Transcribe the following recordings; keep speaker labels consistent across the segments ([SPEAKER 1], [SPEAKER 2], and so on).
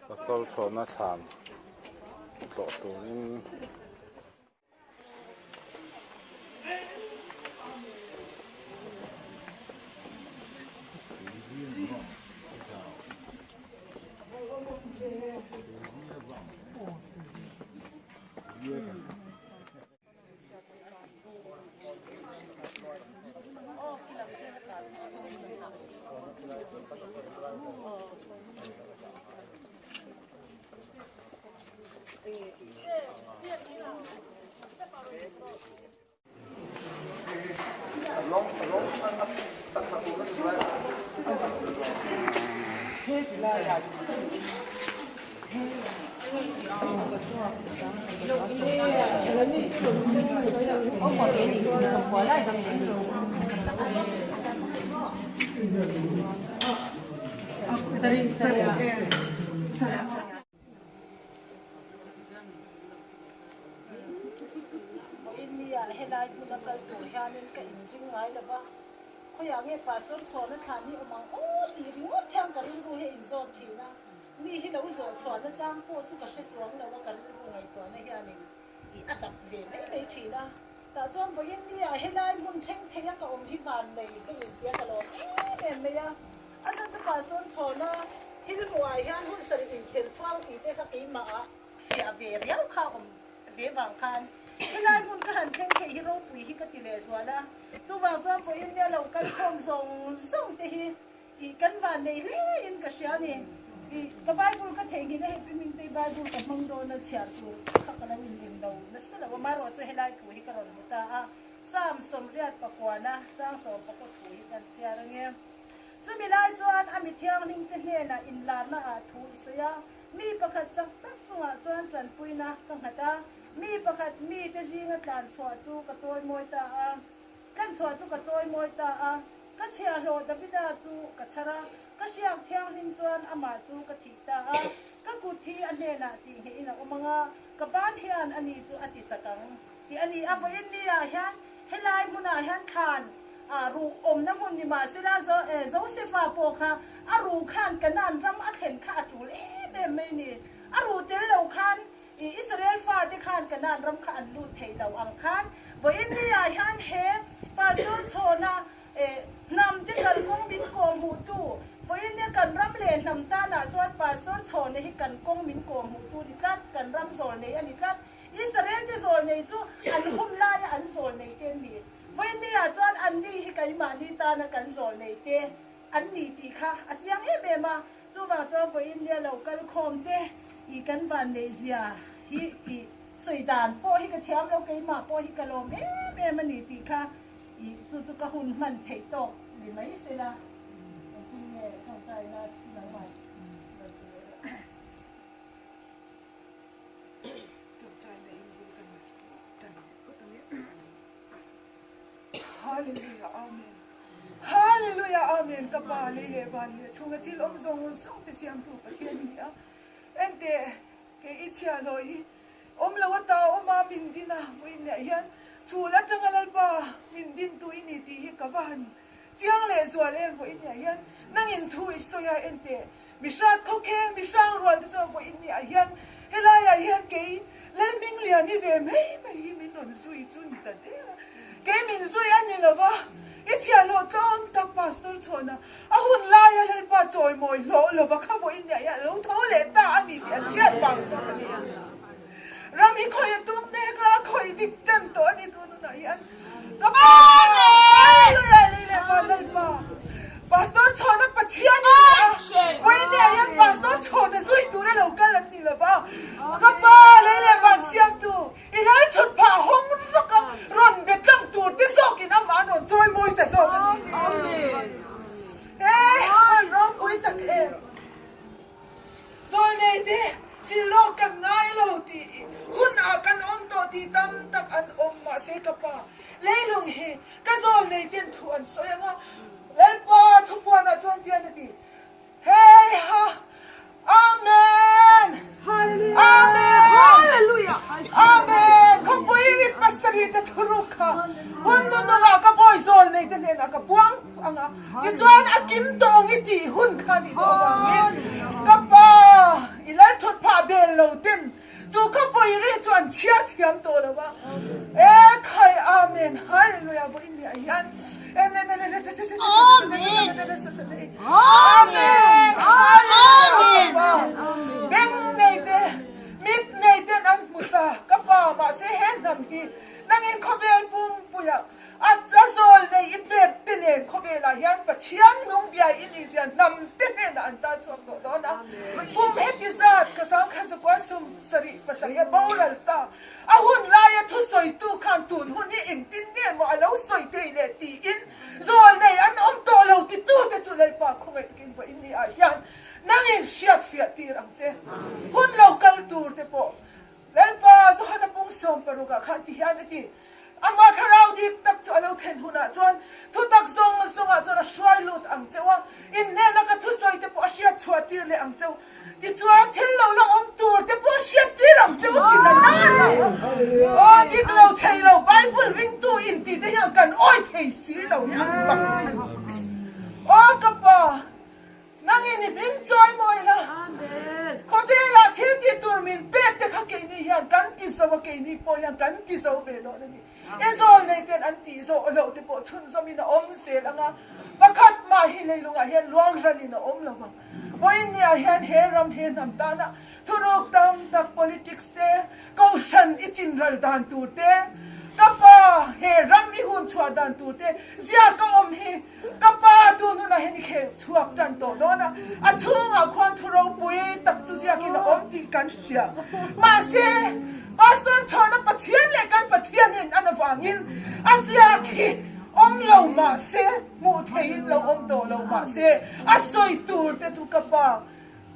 [SPEAKER 1] Pastor chhuahna thlan tlawh turin.
[SPEAKER 2] Vawiin nia helai hmuna kal tur hianin ka inring ngai lo va, khawiah nge Pastor chhuahna thlan hi awm ang aw tih ringawt hian ka rilru hi a inzawt thin a, mi hi lo zawh chhuahna chang pawh chu ka hre chuang lo a, ka rilru ngaihtuahna hianin i a dap ve mai mai thin a. Tah chuan vawiin nia helai hmun thleng theia ka awm hi van nei ka intia ka lawm em em mai a. A chhan chu Pastor chhawna thil hmuhah hian hun sarih inchher chhuang tih te kha keimahah fiah ve riau kha awm ve vang khan helai hmun ka han thleng theih hi ropui hi ka ti leh zual a. Chuvang chuan vawiin nia lo kal khawm zawng zawng te hi ih kan van nei hle in ka hria a ni. Ih ka Bible ka theihnghilh a hei Mingtei Bible ka hmang dawn a chhiar tur kha ka lo inring lo nasa lo a, amaherawhchu helai thu hi ka rawn hmu ta a. Psalm 89 chang 14 thu hi kan chhiar ange. Chumi lai chuan a mi thianghlimte hnenah inlarna ah thu i sawi a, mi pakhat chak tak chungah chuan tanpuina ka nghat a, mi pakhat mite zinga tlan chhuah chu ka chawimawi ta a, tlan chhuah chu ka chawimawi ta a, ka chhiahhlawh Davida chu ka chhar a, ka hriak thianghlim chuan amah chu ka thih ta a, ka kut hi a hnenah tihnghehin a awm ang a, ka ban hian ani chu a ti chak ang tih a ni a, vawiin ni ah hian helai hmunah hian thlan A ruh awmna hmun ni mahsela Josefa pawh kha a ruh khan Kanaan ram a thlen kha a tul em em mai ni. A ruh tel lo khan Israel fate khan Kanaan ram kha an lut thei lo ang khan vawiin ni ah hian he Pastor chhawna hnam te kalkawng min kawhhmuhtu vawiin nia kan ram leh hnam tanah chuan Pastor chhawna hi kan kawng min kawhhmuhtu ni tlat, kan ram zawl nei a ni tlat. Israel te zawl nei chu an hun laia an zawl nei te an ni. Vawinia chuan anni hi keimahni tana kan zawl nei te an ni tih kha a chiang em em a, chuvang chuan vawinia lo kal khawm te i kan van neih zia hi i sawi dan pawh hi ka thiam lo, keimah pawh hi ka lawm em em a ni tih kha i chu chu ka hun hman theih tawk ni mai sela engtin nge tawngtaina nangmah rawn ti leh rawh.
[SPEAKER 3] Tawngtaina in bul kan tan phawt ang e. Hallelujah Amen Hallelujah Amen ka pa lei leh van leh chhunga thil awm zawng zawng te siamtu Pathian i ni a enteh kei i chhia lawi i awm lo ata awm a min din a vawiin leh hian chhul atanga Lalpa min din tu i ni tih hi ka va han chiang leh zual em vawiin leh hian nangin thu i sawi a enteh Mihrat khawkheng mihrang rual te chuan vawiin ni ah hian helai ah hian kei Lalhmingliani ve mai mai hi min rawn zui chu ni ta der a, kei min zui a ni lo va, i chhiahhlawh tlawm tak Pastor chhuahna a hun laia Lalpa chawimawi hlawh lo va kha vawiin ni ah hian a lo tho leh ta a ni tih an hriat vang zawk a ni. Ram hi khawi a tum mek a, khawi dik tan tawh a ni tun hunah hian ka pa Hallelujah lei leh van Lalpa Pastor Chhawna Pathian i ni a, vawiinah hian Pastor Chhawna zui tura lo kal an ni lova, ka pa lei leh van siamtu i lal thut phah hawng rawk a, rawn be tlang tur te zawkin amah an rawn chawi mawi ta zawk a ni. Amen. Eh, ropui tak em. Zawlnei te hrilh lawk kan ngai lo tih hun ah kan awm tawh tih tam tak an awm mahse ka pa leilung hi ka zawlnei ten thu an sawi ang a Lalpa thupuan ah chuan tian a ti Hei ha Amen Amen Amen Khawpui ri pasarih te thuruk kha hun nunung ah ka bawi zawlnei te hnenah ka puang ang a, tichuan a kim tawng i tih hun kha a nih tawh avangin ka pa i lal thut phah bel lo ten chu khawpui ri chu an chhiar thiam tawh lo a. E khai Amen Hallelujah vawiin ni ah hian Amen Hallelujah beng nei te mit nei ten an hmu ta ka pa mahse he hnam hi nangin khawvel pumpuiah A zawl nei i pek te nen khawvelah hian Pathian nung bia i nih zia hnam te hnenah an tar chhuak tawh dawn a. Kum heti zat ka sang khan zakua sum sarih pasarih a boral ta. A hun laia thusawitu khan tun hun hi engtin nge maw a lo sawi thei leh tiin zawl nei an awm tawh lo titu te chu Lalpa khawngaih takin vawiin ni ah hian nangin hriat fiah tir ang che. Hun lo kal tur te pawh Lalpa Johana pung 16 ah khan ti hian a ti. Amah thlarau dik tak chu a lo thlen hunah chuan thutak zawng zawngah chuan a hruai lut ang cheu a, inhnehna ka thusawi te pawh a hriat chhuah tir leh ang cheu. Tichuan thil lo la awm tur te pawh a hriat tir ang cheu ti na na na. Aw dik lo thei lo Bible ringtu inti te hian kan awi thei si lo hi ang bak a ni. Aw ka pa. Nangin i hming chawi mawi la. Khawvelah thil tih tur min pek te kha keini hian kan ti zo a, keini pawh hian kan ti zo ve dawn a ni. I zawl nei ten an tih zawh loh te pawh chhunzawmin a awm zel ang a, pakhat mah hi leilungah hian luang ranin a awm lo vang. Vawiinniah hian he ram he hnam tana thuruk tam tak politics te, Kohhran i chinral dan tur te, ka pa he ram i hun chhuah dan tur te ziak a awm hi ka pa tun hunah hian i khel chhuak tan tawh dawn a, a chhungah khuan thu ropui tak chu ziakin a awm tih kan hria. Mahse, Pastor chhawna Pathian leh kan Pathianin an avangin a ziak hi awm lo mahse, hmuh theihin lo awm tawh lo mahse, a sawi tur te chu ka pa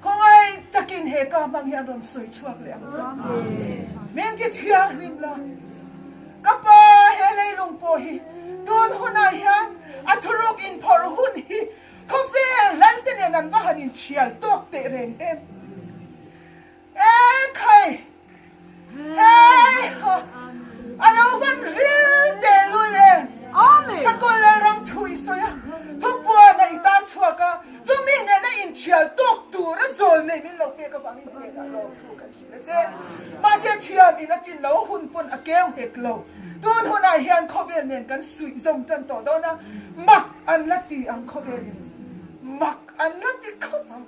[SPEAKER 3] Khawngaih takin he ka hmang hi an rawn sawi chhuak leh ang che. Min ti thianghlim la. Ka pa he leilung pawh hi tun hunah hian a thuruk inphawrh hun hi khawvel lalte nen an va han inthial tawk teh reng em. E khai! Hei ha! A lo van ril teh lul e! Sakawlh Lalram thu i sawi a, thupuan a i tar chhuak a, chumi nena inthial tawk tur a zawl nei min lo pek avangin hnenah lawmthu kan hrilh a che. Mahse thiam in a chin lo, hun pawn a keu hek lo. Tun hunah hian khawvel nen kan suih zawm tan tawh dawn a, mak an la ti ang khawvelin mak an la ti khawp ang.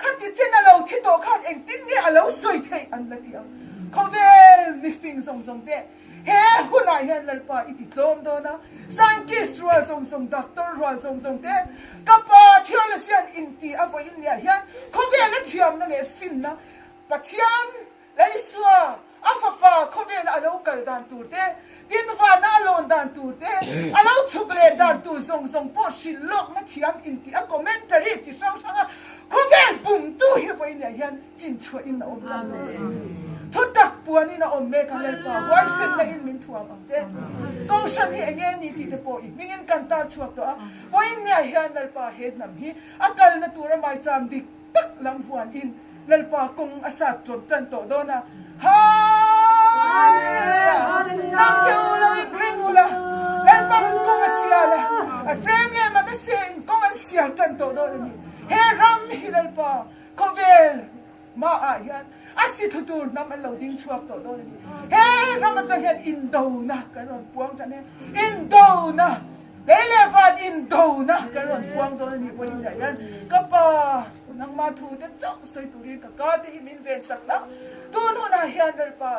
[SPEAKER 3] Khati chen a lo thi tawh khan engtin nge a lo sawi theih an la ti ang. Khawvel mifing zawng zawng te he hunah hian Lalpa i ti tlawm dawn a, scientist rual zawng zawng, doctor rual zawng zawng te, ka pa theologian inti a vawiin niah hian khawvela thiamna leh finna Pathian Laisua, a fapa khawvela a lo kal dan tur te, tinvana a lawn dan tur te, a lo chhuk leh dan tur zawng zawng pawh hrilh lawkna thiam intih a commentary chi hrang hranga khawvel bumtu hi vawiinah hian chinchhuahin a awm tan lo. Thutak puanin a awm mek a, Lalpa huaisenna in min thuam ang che. Kohhran hi enge ni tih te pawh i hmingin kan tar chhuak tawh a, vawiinah hian Lalpa he hnam hi a kalna tura maicham dik tak lam huan in Lalpa kawng a sat ṭawm ṭan tawh dawn a. Hallelujah! Nang te u lo in ring ula, Lalpa'n kawng a sial a, Ephraim leh Manasseh in kawng an sial ṭan tawh dawn a ni. He ram hi Lalpa khawvel mah ah hian a si thu tur hnam an lo ding chhuak tawh dawn a ni. He ram aṭang hian indona kan rawn puang ṭan e, indona! Lei leh van indona kan rawn puang dawn a nih pawhin ah hian ka pa nangmah thu te chauh sawi turin ka ka te hi min ven sak la, tun hunah hian Lalpa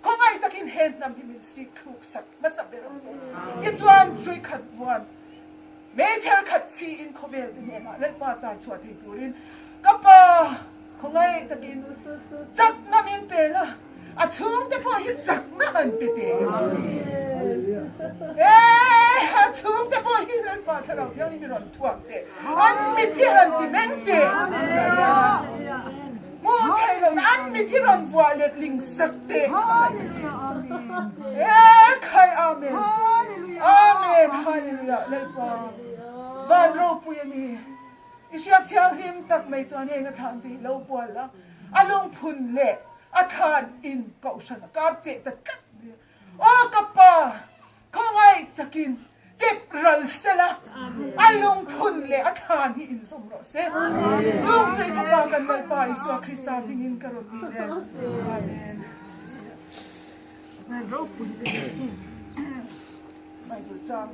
[SPEAKER 3] khawngaih takin he hnam hi min sik thluk sak hmasa ber ang che. Tichuan hrui khat vuan meichher khat chhiin khawvel te hnenah Lalpa tar chhuah thei turin ka pa khawngaih takin chakna min pe la. A chhungte pawh hi chakna han pe teh. E, a chhungte pawh hi Lalpa Thlarau Thianghlim hi rawn thuam teh. An mit hi han ti meng teh. Hmuh theih lohna an mit hi rawn vuah letling sak teh. E, khai Amen. Amen. Hallelujah. Lalpa van ropui a ni. I hriat thianghlim tak mai chuan heng a thlan te hi lo bual a, a lungphun leh a thlan in kohhran a kar cheh ta tlat mai a. Aw ka pa, khawngaih takin chep ral sela, a lungphun leh a thlan hi inzawm rawh se. Chung chu i Fapa kan Lalpa Isua Krista hmingin ka rawn dil e. Amen. Amen ropui te Bible chang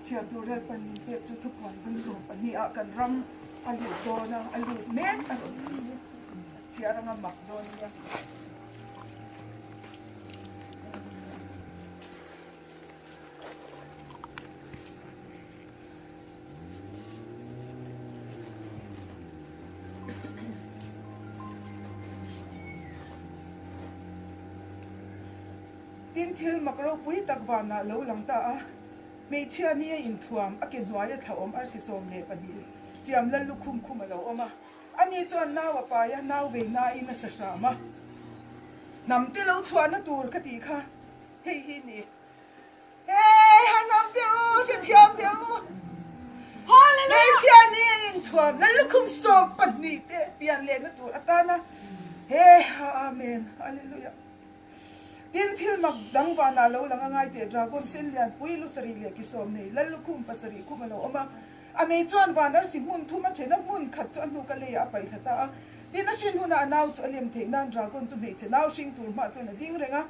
[SPEAKER 3] chhiar tur Lalpan min pek chu thupuan bung 12 ah kan ram a lut dawn a, a lut mek a rawn chhiar anga mak dawn nia. Tin, thil mak ropui tak vanah lo lang ta a, hmeichhia ni a inthuam, a ke hnuaia thlaawm arsi 12 siam lal lukhum khum a lo awm a. Ani chuan nau a pai a, nau vei nain a sa hram a. Hnam te lo chhuahna tur ka tih kha hei hi ni. Hey, han hnam te u, hrethiam te u. Hmeichhia ni a inthuam lal lukhum 12 te pian lehna tur atana he ha Amen Hallelujah. Tin, thil mak dang vanah lo lang a ngai teh, dragon sen lian pui lu sarih leh ki sawm nei lal lukhum pasarih khum a lo awm a. A mei chuan van arsi hmun thum a then a, hmun khat chu a hnuk a leiah a paih thla ta a. Tin, a hrin hunah a nau chu a lem theih nan dragon chu hmeichhe nau hring tur hmah chuan a ding reng a.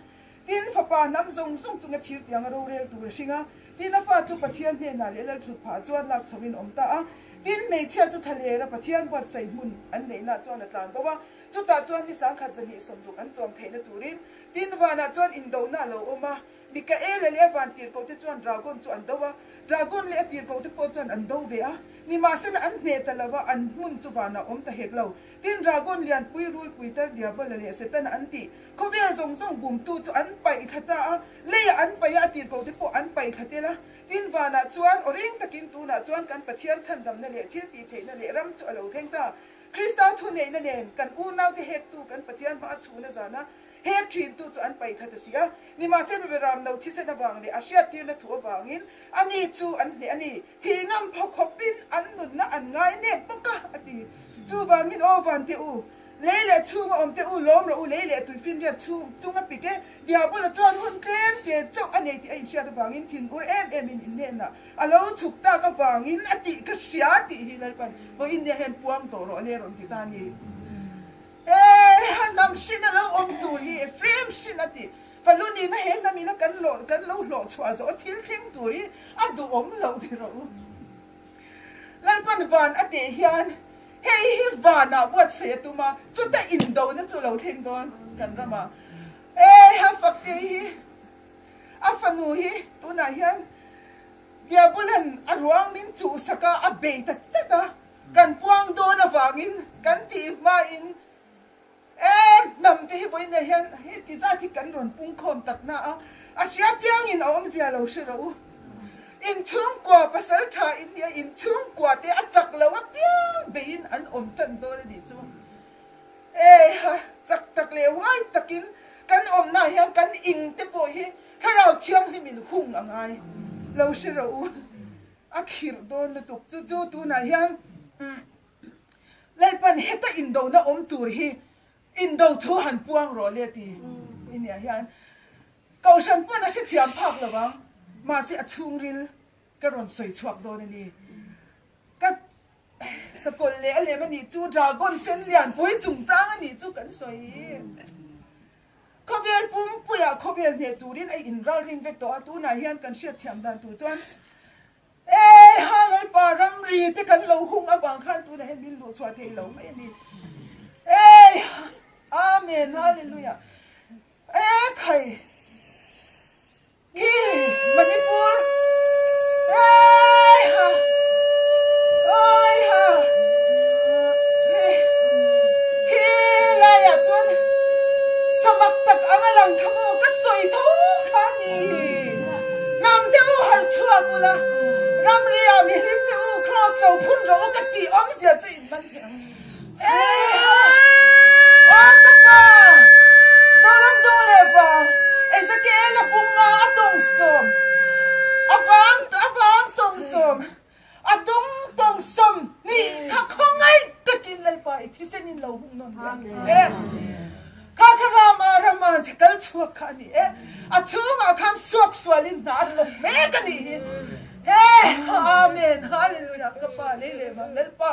[SPEAKER 3] Tin, fapa hnam zawng zawng chunga thir tiang a rorel tur a hring a. Tin, a fa chu Pathian hnenah leh lal thut phah chuan lak chhoin awm ta a. Tin, hmeichhia chu thalera Pathian buatsaih hmun an neihna chuan a tlan bo a. Chutah chuan ni sangkhat 260 an chawm theihna turin tin vanah chuan indona a lo awm a. Mikaela leh a van tirhkohte chuan dragon chu an do a, dragon leh a tirhkohte pawh chuan an do ve a. Nimahsela an hneh ta lo va, an hmun chu vanah awm ta hek lo. Tin, dragon lianpui, rulpui tar Diabola leh Setana an tih, khawvel zawng zawng bumtu chu an paih thla ta a, leiah an paih a, a tirhkohte pawh an paih thla tel a. Tin, vanah chuan aw ring takin tunah chuan kan Pathian chhandamna leh thiltihtheihna leh ram chu a lo thleng ta. Krista thuneihna nen kan unaute hektu kan Pathian hma a chhuna zana hek thintu chu an paih kha ta si a. Nimahsela Beram no thisen avang leh a hriattirna thu avangin ani chu an hneh a ni. Thih ngam phaw khawpin an nunna an ngai nep bawk a, a ti. Chuvangin aw van teh u, lei leh chhunga awm teh u, lawm rawh u, lei leh tuifinriat chhung chunga pik e. Diabola chuan hun tlem te chauh a nei tih a inhriat avangin thinur em emin inhnenah A lo chhuk tak avangin a tih ka hria tih hi Lalpan vawiin nia hian puang tawh rawh le rawn ti ta a ni. He a hnam hrin a lo awm tur hi Ephraim hrin a tih Falu nihna he hnam ina kan lawh kan lo hlawh chhuah zawh a thil thleng tur hi a duhawm loh ti rawh u. Lalpan van a teh hian hei hi vanah buatsaih a tum a, chuta indona chu lo thleng dawn kan ramah. He a fakte hi A fanu hi tunah hian Diabolan a ruang min chuhsak a, a bei ta chat a, kan puang dawn avangin kan tih hmain e hnam te hi vawiinah hian heti zat hi kan rawn pungkhawm tak na a, a hria piangin a awmzia lo hre rawh u. Inchhungkua pasal tha in nia, inchhungkua te a chak lo apiang beiin an awm tan dawn a nih chu. Eiha, chak tak leh huai takin kan awmnaah hian kan ing te pawh hi Thlarau Thianghlimin hung a ngai lo hre rawh u. A khirh dawn lutuk chu chu tunah hian Lalpan heta indona awm tur hi indo thu han puang rawh le ti iniah hian Kohhran pawn a hrethiam phak lo vang, mahse a chhungril ka rawn sawi chhuak dawn a ni. Ka Sakawlh leh a lem a nih chu dragon sen lianpui chungchang a nih chu kan sawi. Khawvel pumpuiah khawvel hneh turin a inralring vek tawh a, tunah hian kan hriatthiam dan tur chuan e ha Lalpa ramri te kan lo hung avang khan tunah hian min luh chhuah thei lo mai a ni. E Amen Hallelujah. E khai. Khi Manipur ai ha ai ha khi khi laiah chuan samak tak anga lang kha maw ka sawi tho kha ni nang te u har chhuak ula ramri ah mihlim te u cross lo phun rawh u ka tih awmzia chu in man thei ang Aw ka pa! Zoram dung leh vang Ezekiel a bunga a tawng sawm a vang a vang tawng sawm a dung tawng sawm hnih kha khawngaih takin Lalpa i thisen in lo hung nawn leh ang che. Kha kha Rama rama che kal chhuak kha a ni e. A chhungah khan suak sualin hna a thawk mek a nih hi. He Amen Hallelujah ka pa lei leh. van Lalpa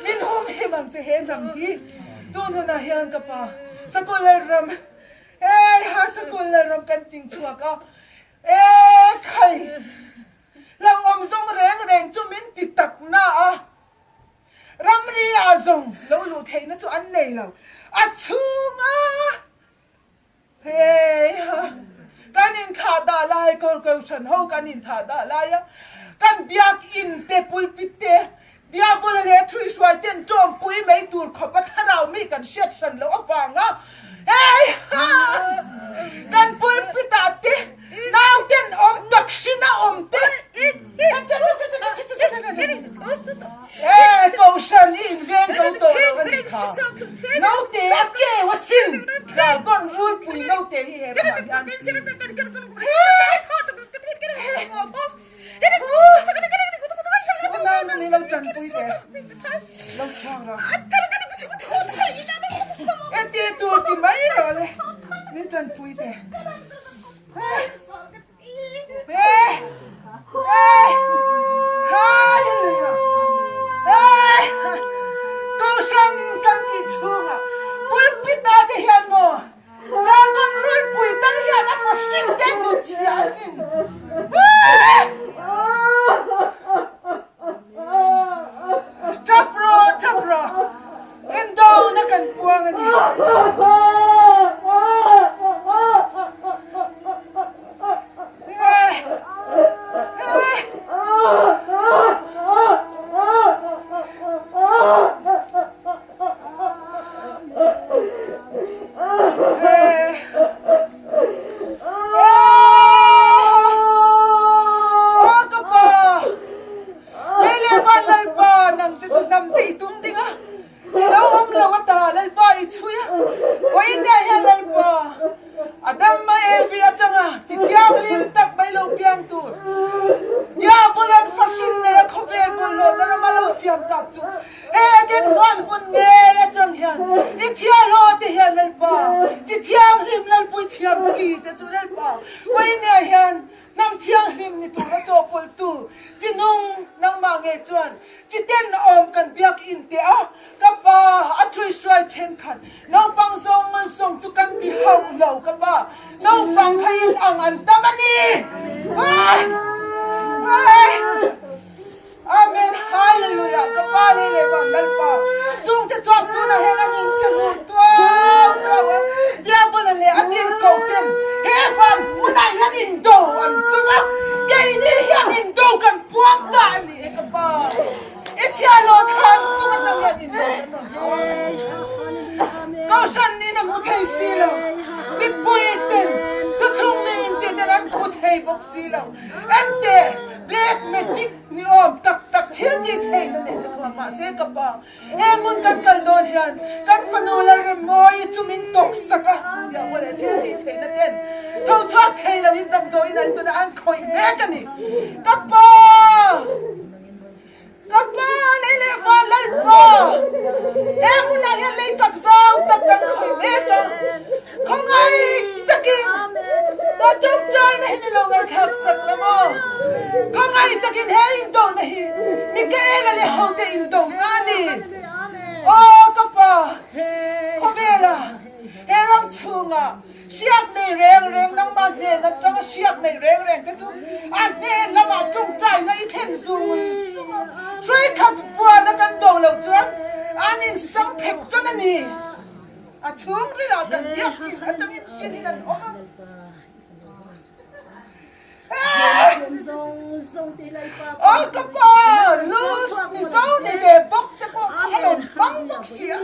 [SPEAKER 3] min hum him ang che he hnam hi tun hunah hian ka pa Sakawlh Lalram Hei ha Sakawlh Lalram kan ching chhuak a e khai lo awm zawng reng reng chu min ti tak na a. Ramri ah zawng lo luh theihna chu an nei lo. A chhunga hei kan inthlah dah lai, Kohhran ho kan inthah dah lai a, kan biakinn te, pulpit te, Diabola leh thuihruai ten tawmpui mai tur khawp a thlarau mi kan hriat hran loh avanga hei kan pulpit ah te nauten awm tak hrin a awm te E Kohhran i inveng zo tawh lo a nih kha. Naute a keu a sin. Dragon rulpui naute hi he ramah hian. Unau nang i lo tanpui teh. Lo chhuak rawh. E ti tur ti mai rawh le. Min tanpui teh. Kohhran kan tih chhungah pulpit ah te hian maw dragon rulpui tar hian a fahrin te hnut chhia asin. Tap rawh tap rawh indona kan puang a ni. Adam a Evi atanga chi thianghlim tak mai lo piang tur Diabolan fahrin nei a khawvel bawlhhlawhna rama lo siam tak chu he Eden huan hmun ngei atang hian i chhiahhlawh te hian Lalpa chi thianghlim Lalpui thiam chi te chu Lalpa Uainea hian Hnam thianghlim ni tura chawhpawlhtu chi nung nangmah ngei chuan chi tenawm kan biakinn teh a, ka pa a thuihruai thenkhat naupang zawng zawng chu kan ti hauh lo ka pa naupang kha in ang an tam a ni. Amen Hallelujah ka pa lei leh vang Lalpa chungte chuan tunah hian an insengur tuau tuau a Diabola leh a tirhkoh ten he van hmunah hian indo an chum a keini hian indo kan puang ta a ni e ka pa i thiahlo thlan chung atang hian indo kan rawn puang a ni Kohhran nih na hmu thei si lo mipui ten thuthlung mi inti ten an hmu thei bawk si lo ente Black magic ni awm tak tak thil tih theihna nei ta thuam mahse ka pa he hmun kan kal dawn hian kan fanu Lalremmawi chu min tawk sak a tia mawle thil tih theihna ten tho chhuak thei lo in damdawiin an tuna an khawih mek a ni ka pa ka pa lei leh van Lalpa he hmunah hian lei tak zau tak kan khawih mek a khawngaih takin ka tawngtaina hi ni lo ngaihthlak sak la maw khawngaih takin he indona hi Mikaela leh hote indona a ni aw ka pa khawvela he ram chhungah Hriak nei reng reng nangmah hnen atanga hriak nei reng reng te chu a hnen lamah tawngtaina i thlen zung zung a, hruaikhat vuana kan do loh chuan an insang phek tan a ni. A chhungrilah kan biakinn atangin hrilhin an awm a. Aw ka pa, Luz Mizo ni ve bawk te pawh kha a rawn hmang bawk si a,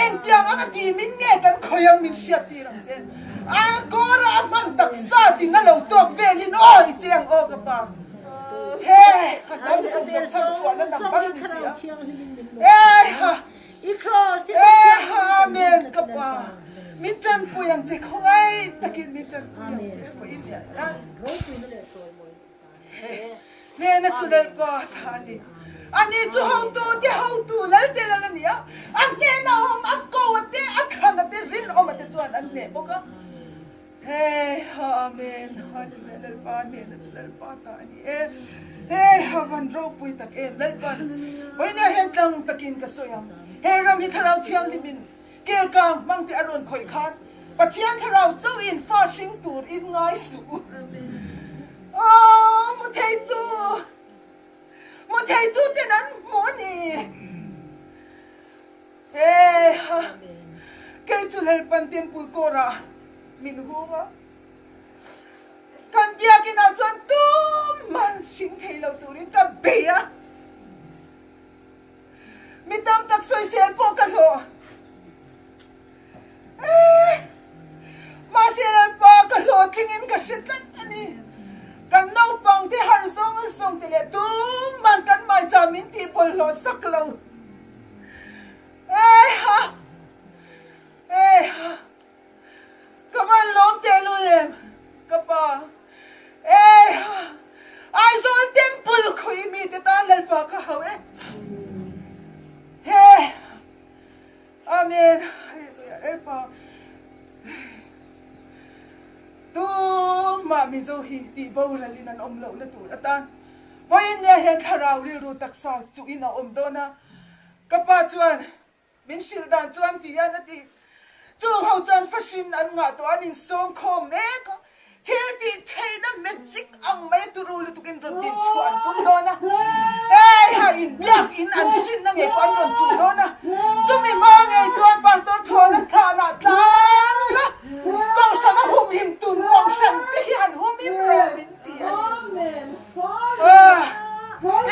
[SPEAKER 3] engtiang anga timin nge kan khawi ang min hriat tir ang che. A kawra a hman taksa tin a lo tawk velin aw i che ang aw ka pa. He a hnam sawmsawm chhan chhuahna number ni si a. Eha! Eha Amen ka pa min tanpui ang che khawngaih takin min tanpui ang che pawh i hnial a hnena chu Lalpa tha a ni ani chu hotu te hotu lal te lal a ni a a hnena awm a ko a te a thlan a te rinawm a te chuan an hneh bawk a. Hey ha Amen Hallelujah Lalpa hnehna chu Lalpa ta a ni e. Hey ha van ropui tak em Lalpan vawinia hian tlang takin ka sawi ang. He ram hi Thlarau Thianghlimin kelkang hmang te a rawn khawih khan Pathian Thlarau chauhin fa hring tur in ngai suh u. Aww mu theitu mu theitu ten an hmu a ni. He ha, kei chu Lalpan Temple kawrah min hung a, kan biakinah chuan tumah hring thei lo turin ka bei a, mi tam tak sawisel pawh ka hlawh. Eh, mahse Lalpa ka hlawhtlingin ka hre tlat a ni. Kan naupang te harh zawng zawng te leh tumah kan maicham min tih bawlhhlawh sak lo. Eiha! Eiha! Ka van lawm teh lul em, ka pa. Eiha! Aizawl Temple khawi mite tan Lalpa ka hau e. He! Amen. Hallelujah. Lalpa. Tumah Mizo hi tih boralin an awm lohna tur atan Vawiin nia hian thlarau rilru taksa chuhin a awm dawn a, ka pa chuan min hrilh dan chuan ti hian a ti. Chung ho chuan fahrin an ngah tawh an insawm khawm mek a, thil tih theihna magic ang mai turu lutukin rawn din chhuah an tum dawn a, hei ha inbiak in an hrinna ngei pawh an rawn chuh dawn a, chumi hma ngei chuan Pastor Chhuana thlanah tlan ila Kohhran a humhim tum Kohhran te hi han humhim rawh min ti a ni.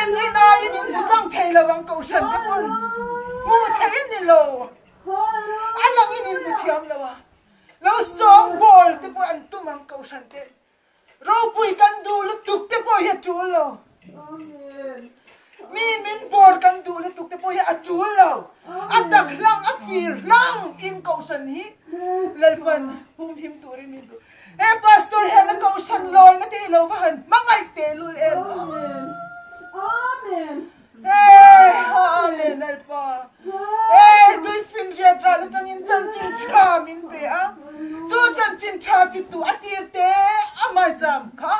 [SPEAKER 3] Inrinaiin in hmu tlang thei lo ang Kohhran te pawn hmu thei a ni lo. A langin in hmu thiam lo a, lo sawng bawl te pawh an tum ang Kohhran te. Ropui kan duh lutuk te pawh hi a tul lo. Mi min bawr kan duh lutuk te pawh hi a tul lo. A tak hlang, a fir hlang in Kohhran hi Lalpan humhim turin min duh. He Pastor hian a Kohhran lawina te hi lo va han hmangaih teh lul em.
[SPEAKER 2] Amen.
[SPEAKER 3] Hey, Amen Lalpa. Hey, tuifinriat ral atangin chanchin tha min pe a. Chu chanchin tha chi tu a tir te a maicham kha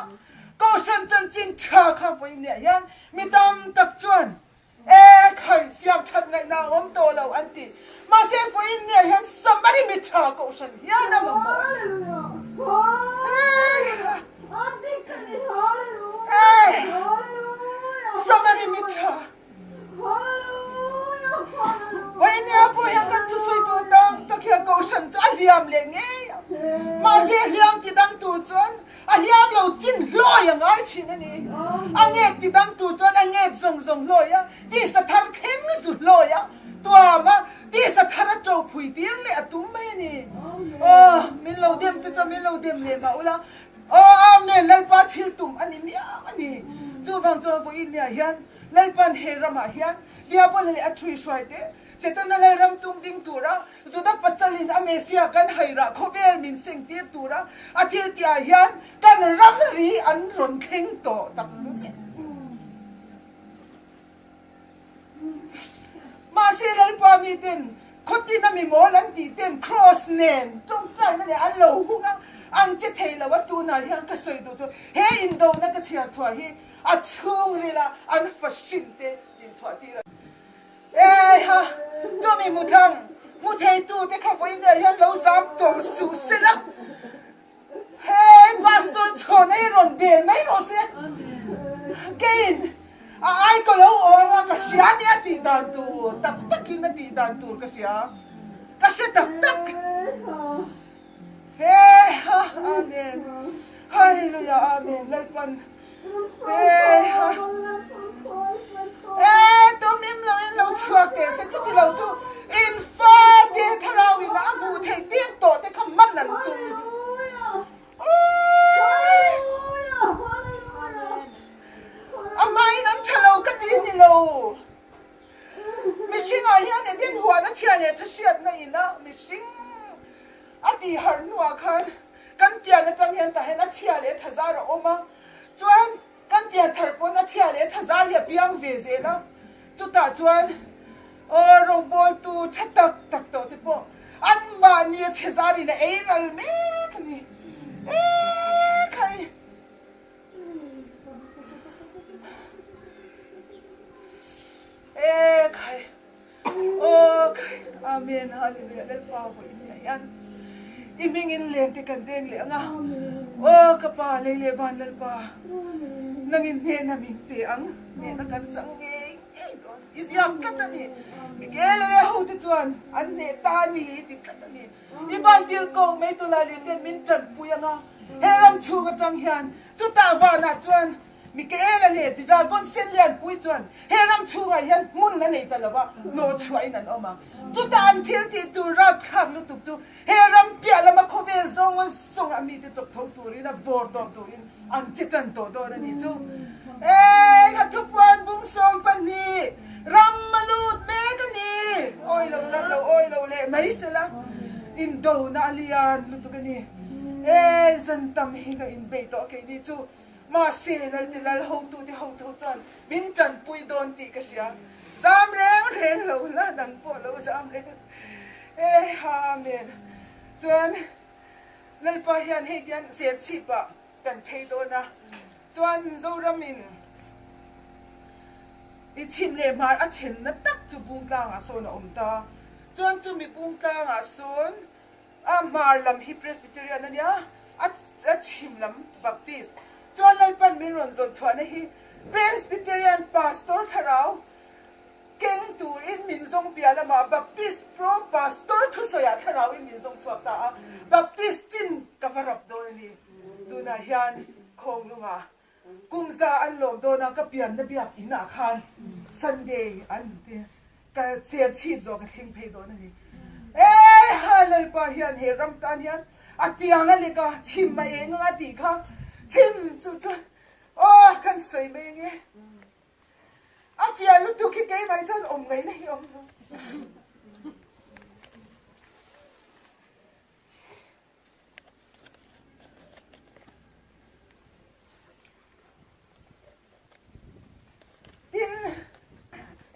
[SPEAKER 3] Kohhran chanchin tha kha vawiin hian mi tam tak chuan e khai siam that ngaihna a awm tawh lo an ti. Mahse vawiin hian Samari mi tha Kohhran hian a mamawh a ni. Hey, Samari mi tha. Vawinia pawh hian kan thusawi tur tam tak hian Kohhran chu a hliam leh ngei a. Mahse hliam ti dang tur chuan a hliam lo chin hlawi a ngai thin a ni. A nget ti dang tur chuan a nget zawng zawng hlawi a, tisa thar thleng zu hlawi a, tuam a, tisa thar a to phui tir leh a tum mai a ni. Aw, min lo dem te chuan min lo dem leh mah ula, aw Amen Lalpa thil tum a ni miau a ni. Chuvang chuan vawiin hian Lalpan he ramah hian Diabola leh a ṭhuihruai te, Setana Lalram tum ding tura Juda pachalin a Messiah kan hairah khawvel min sengtir tura a thil tihah hian kan ramri an rawn thleng tawh tak zet. Mahse Lalpa miten khawtin a mimawl an tih ten Kraws nen tawngtaina leh an lo hung a, an che thei lo a, tunah hian ka sawi duh chu he indona ka chhiar chhuah hi A chhungrila an fa hrim te din chhuah tir a ni. Eiha, chumi muthang hmu theitu te kha vawiin hian lo zam tawh suh se la, hei Pastor chhawn ei rawn bel mai rawh se, keiin a ai ka lo awm a ka hria a nia tih dan tur tak takin a tih dan tur ka hria, ka hre tak tak. Heiha, Amen, Hallelujah, Amen, Lalpan. Heiha. E tumim lo in lo chhuak teh se chuti lo chu in fa te thlarau in a hmuh theih tir tawh te kha man an tum. A hmain an tha lo ka ti ni lo. Mihringah hian Eden huan a chhia leh tha hriatna in a mihring A tih harh hnuah khan kan pian atang hian tah hian a chhia leh a tha zar a awm a, chuan kan pian thar pawn a chhia leh a tha zar hi a piang ve zel a, chutah chuan aw rawngbawltu tha tak tak tawh te pawh anmahni a chhe zar in a ei ral mek a ni. E khai! E khai! Aw khai! Amen Hallelujah Lalpa vawi in nia hian i hming in len te kan deng leh ang a. Aw ka pa lei leh van Lalpa nangin hnehna min pe ang hnehna kan chang ngei ngei dawn. I ziak tlat a ni. Miguel leh ho te chuan an hneh ta a ni i ti tlat a ni. I van tir ko mai tu lai leh ten min tanpui ang a, he ram chhung atang hian chutah vanah chuan Mikaela leh Dragon sen lianpui chuan he ram chhungah hian hmun a nei ta lo va, hnawhchhuahin an awm ang. Chutah an thil tih tur rapthlak lutuk chu he ram piah lama khawvel zawng zawnga mite chawp tho turin a vawr tawp turin an che tan tawh dawn a nih chu. Eng a thupuan bung 12 ram a lut mek a ni. Awi lo chan lo awi lo leh mai sela indona a lian lutuk a ni. E zan tam hi ka inbei tawh keini chu mahse Lalte Lal hotute hotu chuan min tanpui dawn tih ka hria. Zam reng reng lo la dang pawh lo zam reng. E Amen. Chuan Lalpa hian hei tian serchhip ah kan phei dawn a, chuan Zoram in i chhim leh hmar a thenna tak chu Bungtlang ah sawn a awm ta, chuan chumi Bungtlang ah sawn a hmar lam hi Presbyterian a nia, a chhim lam Baptist, chuan Lalpan min rawn zawn chhuahna hi Presbyterian Pastor thlarau Keng turin min zawng piah lamah Baptist Pro Pastor thusawiah thlarauin min zawng chhuak ta a, Baptist chin ka va rap dawn a ni. Tunah hian Khawnglungah kum za an lawm dawn a, ka pianna biak inah khan Sunday an ti ka cher chhip zawh ka thleng phei dawn a ni. E ha Lalpa hian he ram tan hian a tiang a lek a, chhim a eng anga tih kha chhim chu chuan aw kan sawi mai ange. A fiah lutuk hi keimah chuan awm ngaihna hi awm lo. Tin,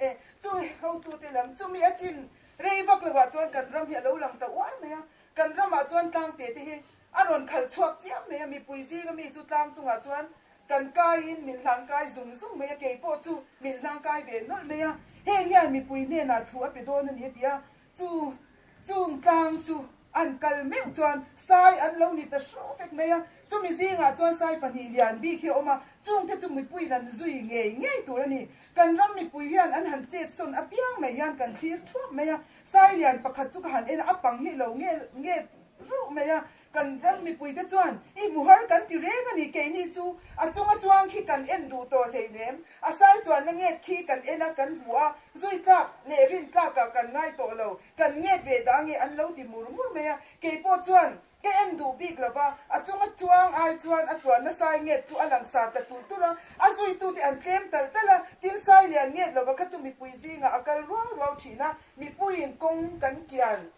[SPEAKER 3] e, chu hotute lam chumi a chin rei vak lovah chuan kan ram hi a lo lang ta uar mai a. Kan ramah chuan tlangte te hi a rawn khalh chhuak chiam mai a, mipui zinga mi chu tlang chungah chuan Kan kaiin min hlangkai zung zung mai a, kei pawh chu min hlangkai ve nawlh mai a, heng hian mipui hnenah thu a pe dawn a ni a ti a, chu chung tlang chu an kal meuh chuan sai an lo ni ta hru vek mai a, chumi zingah chuan sai pahnih lian bik hi a awm a, chungte chu mipuiin an zui ngei ngei tur a ni. Kan ram mipui hian an han chet sawn apiang mai hian kan thlir thuap mai a, sai lian pakhat chu ka han en a, a pang hi lo nge nge ruh mai a, Kan ram mipuite chuan i hmuhar kan ti reng a ni, keini chu a chunga chuang khi kan en duh tawh hleinem, a sai chuanna nget khi kan en a kan hmu a, zui tlak leh rin tlakah kan ngai tawh lo, kan nget ve dah nge an lo ti mur mur mai a, keipawh chuan ka en duh bik lo va, a chunga chuang ai chuan a chuanna sai nget chu a langsar ta tulh tulh a, a zuitute an tlem talh talh a, tin sai lian nget lova kha chu mipui zingah a kal ruau ruau thin a, mipuiin kawng kan kian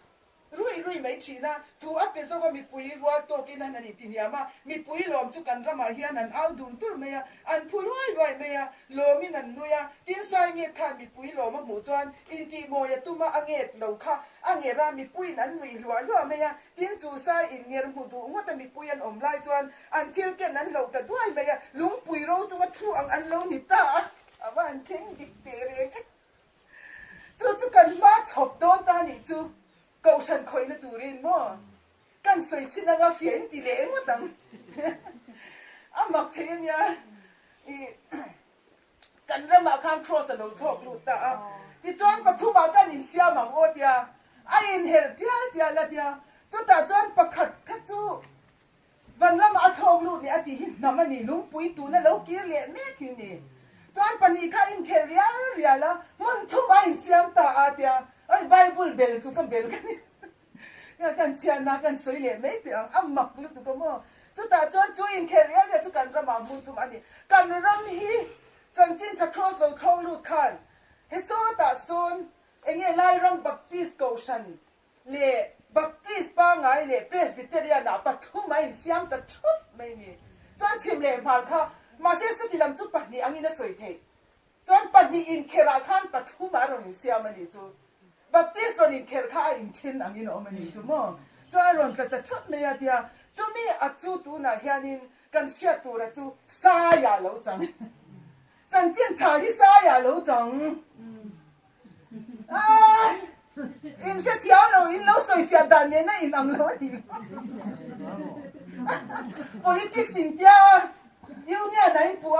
[SPEAKER 3] Rui rui mai thin a, thu a pe zo a mipui rual tawkin an han inti hniam a, mipui lawm chu kan ramah hian an au dur dur mai a, an phu luai luai mai a, lawmin an nui a, tin sai nget khan mipui lawm a hmuh chuan intihmawi a tum a, a nget lo kha a nger a, mipuiin an nui hluah hluah mai a, tin chu sai innger hmu duh ngawt a mipui an awm lai chuan an thil ken an hloh ta duai mai a, lungpui ro chunga thu ang an lo ni ta a, a va han thleng dik teh reng e. Chu chu kan hma chhawp dawn ta nih chu Kohhran khawihna turin maw kan sawi chin anga fiah in ti leh ngawt ang. A mak thei a nia i kan ramah khan cross a lo thlawk lut ta a. Tichuan pathumah kan insiam ang aw tia a inherh tial tial a tia chutah chuan pakhat kha chu Van lamah a thlawk lut leh a tih hi hnam a ni, lungpui tuna lo kir leh mek hi ni. Chuan pahnih kha a inkhel rial rial a, hmun thum a insiam ta a tia, oi Bible bel chu ka bel ka ni kan chhiatna kan sawi leh mai teh ang, a mak lutuk a maw. Chutah chuan chu inkhel rial rial chu kan ramah hmun thum a ni. Kan ram hi chanchin tha cross lo thlawk lut khan he sawtah sawn enge Lairam Baptist Kohhran leh Baptist pangngai leh Presbyterian ah pathum a insiam ta thut mai ni. Chuan chhim leh hmar kha mahse chuti lam chu pahnih angin a sawi theih. Chuan pahnih inkherh ah khan pathum a rawn insiam a nih chu. Baptist rawn inkherh kha a inthen angin a awm a nih chu maw. Chuan a rawn tla ta thut mai a tia. Chumi a chu tunah hianin kan hriat tura chu Saia lo chang. Chanchin tha hi Saia lo chang. Ai! In hrethiam lo, in lo sawifiah dan nena in ang lo a ni. Politics in tia Union a in puh a.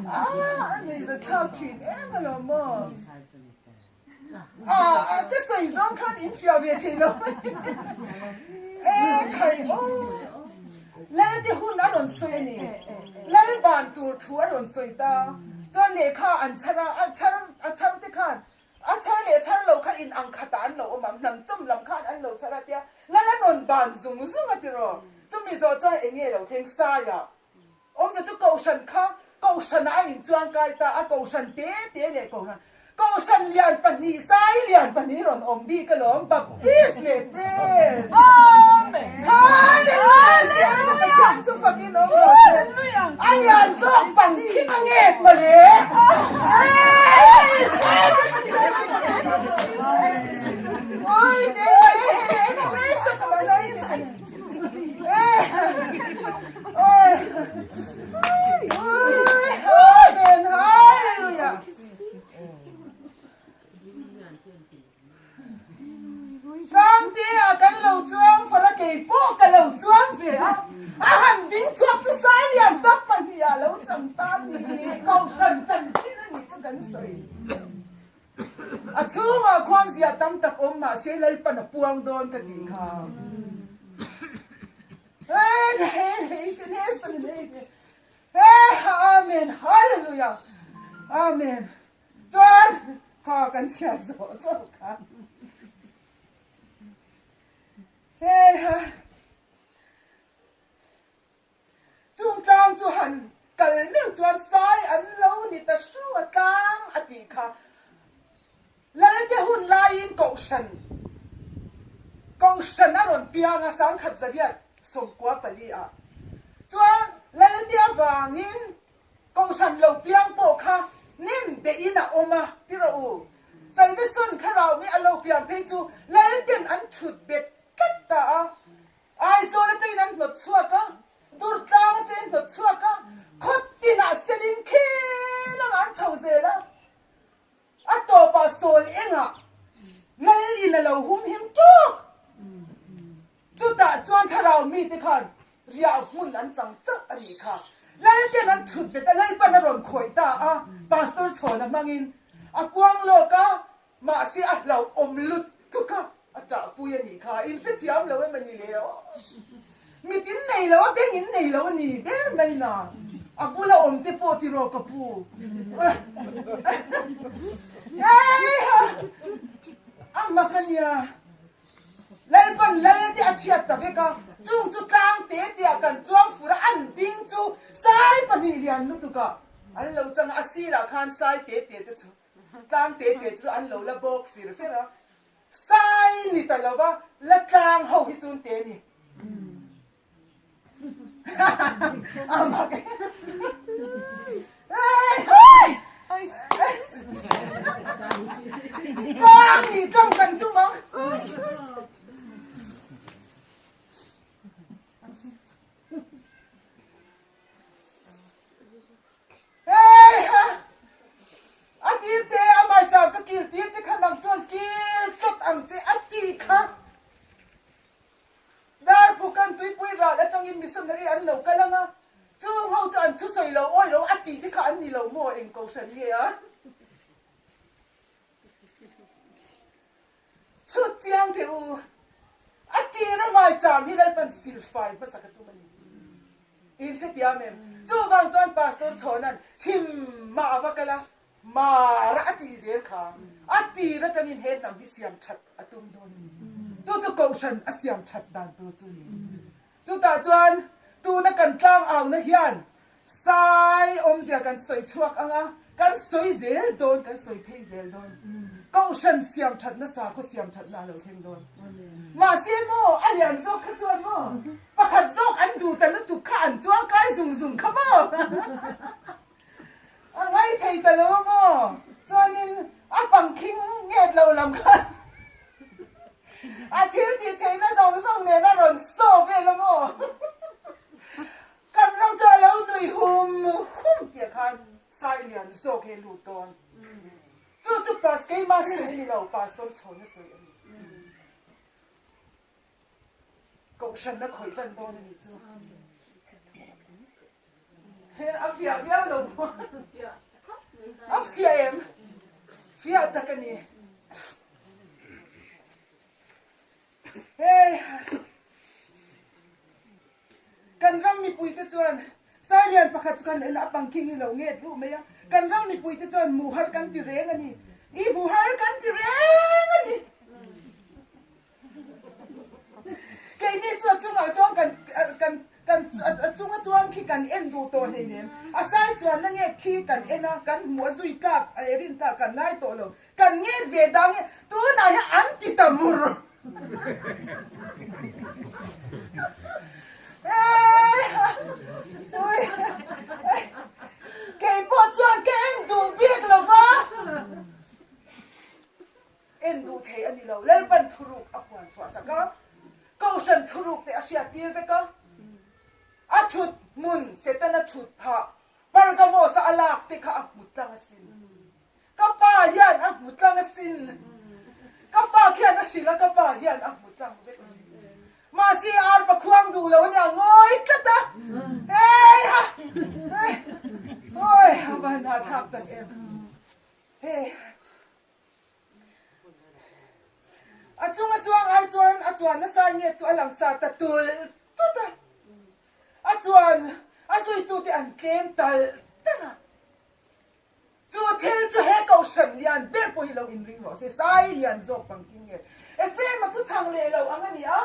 [SPEAKER 3] Ah, a nuihza thlak thin em alawm maw. Ah, ka sawi zawng khan in fiah ve thei lo mai. E khai aw. Lal te hun a rawn sawi a ni. Lal ban tur thu a rawn sawi ta. Chuan lehkha an chhar a, a chhar a chhar te khan a chhar leh chhar lo kha in ang khatah an lo awm ang, hnam chawm lam khan an lo chhar a tia lal a rawn ban zung zung a tiraw. Chumi zawh chuan eng nge lo thleng Saia Awmze chu Kohhran kha Kohhranah a inchuangkai ta a, Kohhran te te leh Kohhran Kohhran lian pahnih, sai lian pahnih rawn awm bik alawm, Baptist leh Pres.
[SPEAKER 4] Amen.
[SPEAKER 3] Hallelujah! Siamtu Pathian chu fakin awm rawh se. A lian zawk pang khing a nget mawle. Oi, te, Tlangte-ah kan lo chuang far a, kei pawh ka lo chuang ve a, a han ding chhuak chu sai lian tak pahniha lo chang ta ni, Kohhran chanchin a nih chu kan sawi. A chhungah khuan ziah tam tak awm mah se Lalpan a puang dawn ka tih kha. Amen Hallelujah Amen Chuan ha kan chhiar zawh zawh kha. Hei ha. Chung tlang chu han kal meuh chuan sai an lo ni ta hru a tlang a tih kha. Lalte hun laiin Kohhran Kohhran a rawn piang a, sangkhat zariat 94 ah chuan Lalte avangin Kohhran lo piang pawh kha nem behin a awm a ti rawh u. Salvation thlarau mi a lo piang phei chu Lalten an thut bet tlat ta a. Aizawl atangin an hnawt chhuak a, Durtlang atangin hnawt chhuak a, khaw tinah selin khel anga an chho zel a. A tawpah sawl engah Lal in a lo humhim ṭawk. Chutah chuan thlarau mite khan riah hmun an chang chauh a nih kha. Lal ten an ṭhut bet a, Lalpan a rawn khawih ta a, Pastor Chhawna hmangin a puang lawk a, Mahse a hlauhawm lutuk a, a ṭahpui a nih kha, in hrethiam lo em a ni le aw. Mit in nei lo a, beng in nei lo a ni ber mai na, a bula awm te pawh tiraw ka pu. Eiha! A mak a nia, Lalpan lal te a chhiat ta vek a, chung chu tlang te tia kan chuang fur a, an ding chu sai pahnih lian lutuk a, an lo chang a, a sirah khan sai te te te chu. Tlang te te chu an lo la bawk fir fer a, sai ni ta lo va, la tlang ho hi chun te ni. A mak e. Tlang nih tlang kan tum ang. Heiha! A tir te a maicham ka kil tir che kha nang chuan kil tlat ang che a ti kha. Darphukan tuipui ral atangin missionary an lo kal ang a, chung ho chu an thusawi lo awi lo a ti te kha an ni lo maw eng kohhran nge a? Chhut chiang teh u, a tir a maicham hi Lalpan silfai hmasa ka tum a ni. In hrethiam em? Chuvang chuan Pastor Chhawna'n chhim mah a va kal a, Mara a tih zel kha a tir atangin he hnam hi siam that a tum dawn a ni. Chu chu Kohhran a siam that dan tur chu a ni. Chutah chuan tuna kan tlang auna hian Sai awmzia kan sawi chhuak ang a, kan sawi zel dawn, kan sawi phei zel dawn. Kohhran siam thatna sakhaw siam thatna a lo thleng dawn. Mahse maw, a lian zawk kha chuan maw, pakhat zawk an duh ta lutuk kha an chuang kai zung zung kha maw. A ngaithei ta lo a maw, chuanin a pangkhing nget lo lam kha. A thil tih theihna zawng zawng nen a rawn saw vel a maw? Kan ram chu a lo nui hum hum tih khan Sailian zawk hi a lut dawn. Chu chu pas keimah sawi ni lo Pastor chhawn a sawi a ni. Kohhran a khawih tan dawn a nih chu. He a fiah viau lo maw? A fiah em? Fiah tak a ni. Hei kan ram mipuite chuan Sailian pakhat chu kan en a pangking hi lo nget ruh mai a, kan ram mipuite chuan hmuh har kan ti reng a ni. I hmuh har kan ti reng a ni. Keini chu a chungah chuan kan kan kan a chunga chuang khi kan en duh tawh hleinem. A sai chuanna nget khi kan en a, kan hmuh a zui tlak a erin tlak kan ngai tawh lo. Kan nget ve dang e, tunah hian an ti ta mur. Kei pawh chuan ka en duh bik lo va. En duh thei a ni lo. Lalpan thuruk a puan chhuah sak a, Kohhran thuruk te a hriat tir vek a. A thut hmun Setana thut phah Pergamos-a a lak te kha a hmu tlang asin. Ka pa hian a hmu tlang asin. Ka pa khian a hrilh a, ka pa hian a hmu tlang vek a ni. Mahse arpa khuang duh lo a nia ngawi tlat a. Heiha! Awi a van hahthlak tak em. Hei. A chunga chuang ai chuan a chuan nasa nge chu a langsar ta tul tut a, a chuan a zuitute an tlem tal tal a. Chu thil chu he kohhran lian ber pawh hi lo inring rawh se, sai lian zawk pangking nge Ephraim-a chu chhang leh lo ang a ni a,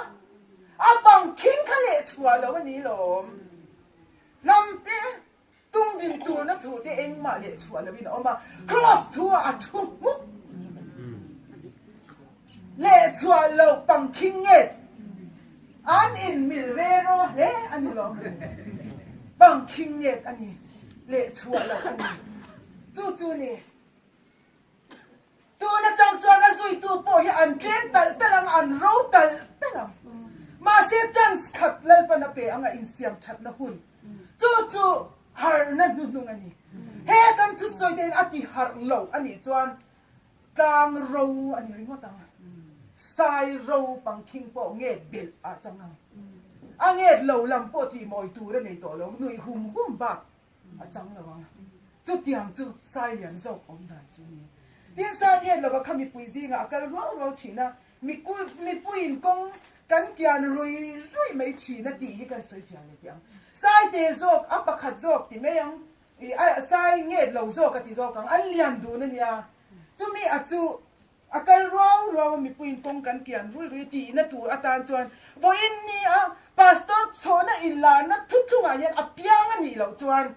[SPEAKER 3] a pangking kha leh chhuah lo a ni lawm. Hnam te Tung din turna thu te engmah leh chhuah loin a awm a, Kraws thu ah a thu hmuk leh chhuah lo pangkhing nget an in mil re ro hle a ni lo. Pangkhing nget a ni leh chhuah lo a ni. Chu chu ni. Tun atang chuan a zuitu pawh hi an tlem talh talh ang, an ro talh talh ang. Mahse chance khat Lalpan a pe anga insiam thatna hun chu chu harhna hnuhnung a ni. He kan thusawi te hian a ti harh lo a nih chuan tlang ro a ni ringawt ang. Sai ro pangkhing pawh nget belh ah chang ang. A nget lo lam pawh tih mawi tur a nei tawh lo, nuih hum hum bak A chang lo ang. Chutiang chu Sailian zawk awm dan chu ni. Tin, Sailian lova kha mipui zingah a kal ruau ruau thin a, mipuiin kawng kan kian rui rui mai thin a tih hi kan sawi fiah leh teh ang. Saite zawk a pakhat zawk ti mai ang, Sai nget lo zawk a ti zawk ang, an lian dun a nia. Chumi a chu A kal ruau ruau a mipuiin kawng kan kian rui rui tihna tur atan chuan vawiin ni a Pastor chhawhna inlarna thuthlungah hian a piang a nih loh chuan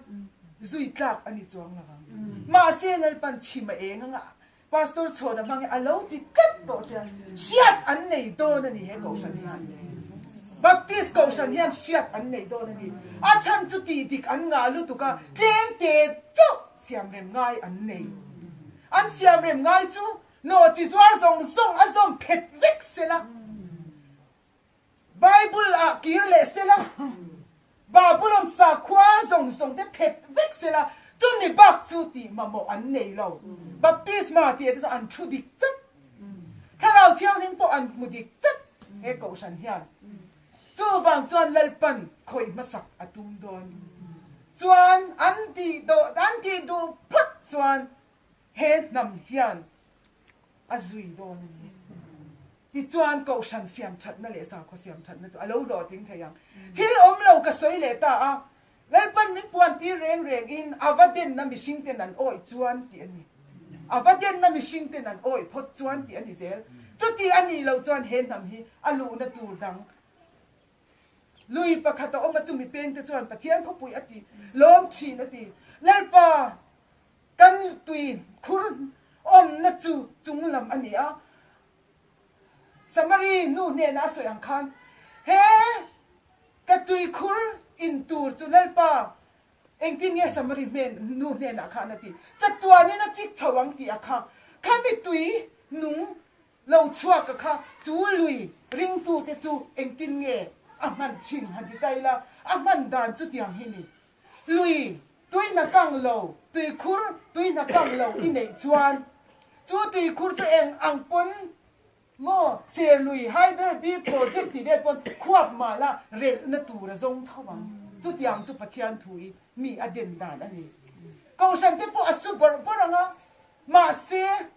[SPEAKER 3] zui tlak a ni chuang lo ang. Mahse Lalpan chhim a eng anga Pastor chhawhna hmang hi a lo ti tlat tawh sia hriat an nei dawn a ni he Kohhran hian. Baptist Kohhran hian hriat an nei dawn a ni. A chhan chu tih dik an ngah lutuk a tlem te chauh siamrem ngai an nei. An siamrem ngai chu nawhchi zuar zawng zawng a zawm phet vek sela, Bible ah kir leh sela, Babylon sakhua zawng zawng te phet vek sela, chumi bak chu tih mamawh an nei lo. Baptisma tih ah te chuan an thu dik chat. Thlarau Thianghlim pawh an hmu dik chat he kohhran hian. Chuvang chuan Lalpan khawih hmasak a tum dawn. Chuan an tih dawh an tih duh phawt chuan he hnam hian a zui dawn a ni. Tichuan Kohhran siam thatna leh sakhaw siam thatna chu a lo hlawhtling thei ang. Thil awm lo ka sawi leh ta a, Lalpan min puan tir reng reng in a va denna mihring ten an awih chuan tih a ni. A va denna mihring ten an awih phawt chuan tih a ni zel. Chuti a nih loh chuan he hnam hi a luhna tur dang lui pakhat a awm a, chumi peng te chuan Pathian khawpui a ti lawm thin a ti. Lalpa kan tui khur awmna chu chung lam a ni a, Samari nu hnenah a sawi ang khan, He ka tuikhur in tur chu Lalpa, engtin nge Samari nu hnenah khan a ti? Chatuanin a chik chho ang tih a kha, khami tui nung. Lo chhuak a kha chu lui ringtute chu engtin nge a hman thin han ti ta ila, a hman dan chutiang hi ni. Lui tuihna kang lo, tuikhur tuihna kang lo i neih chuan chu tuikhur chu eng ang pawn maw Serlui Hydel B project tih vel pawn khuap mah la relhna tur a zawng tho ang. Chutiang chu Pathian thu i mi a den dan a ni. Kohhran te pawh a su bawrh bawrh ang a, mahse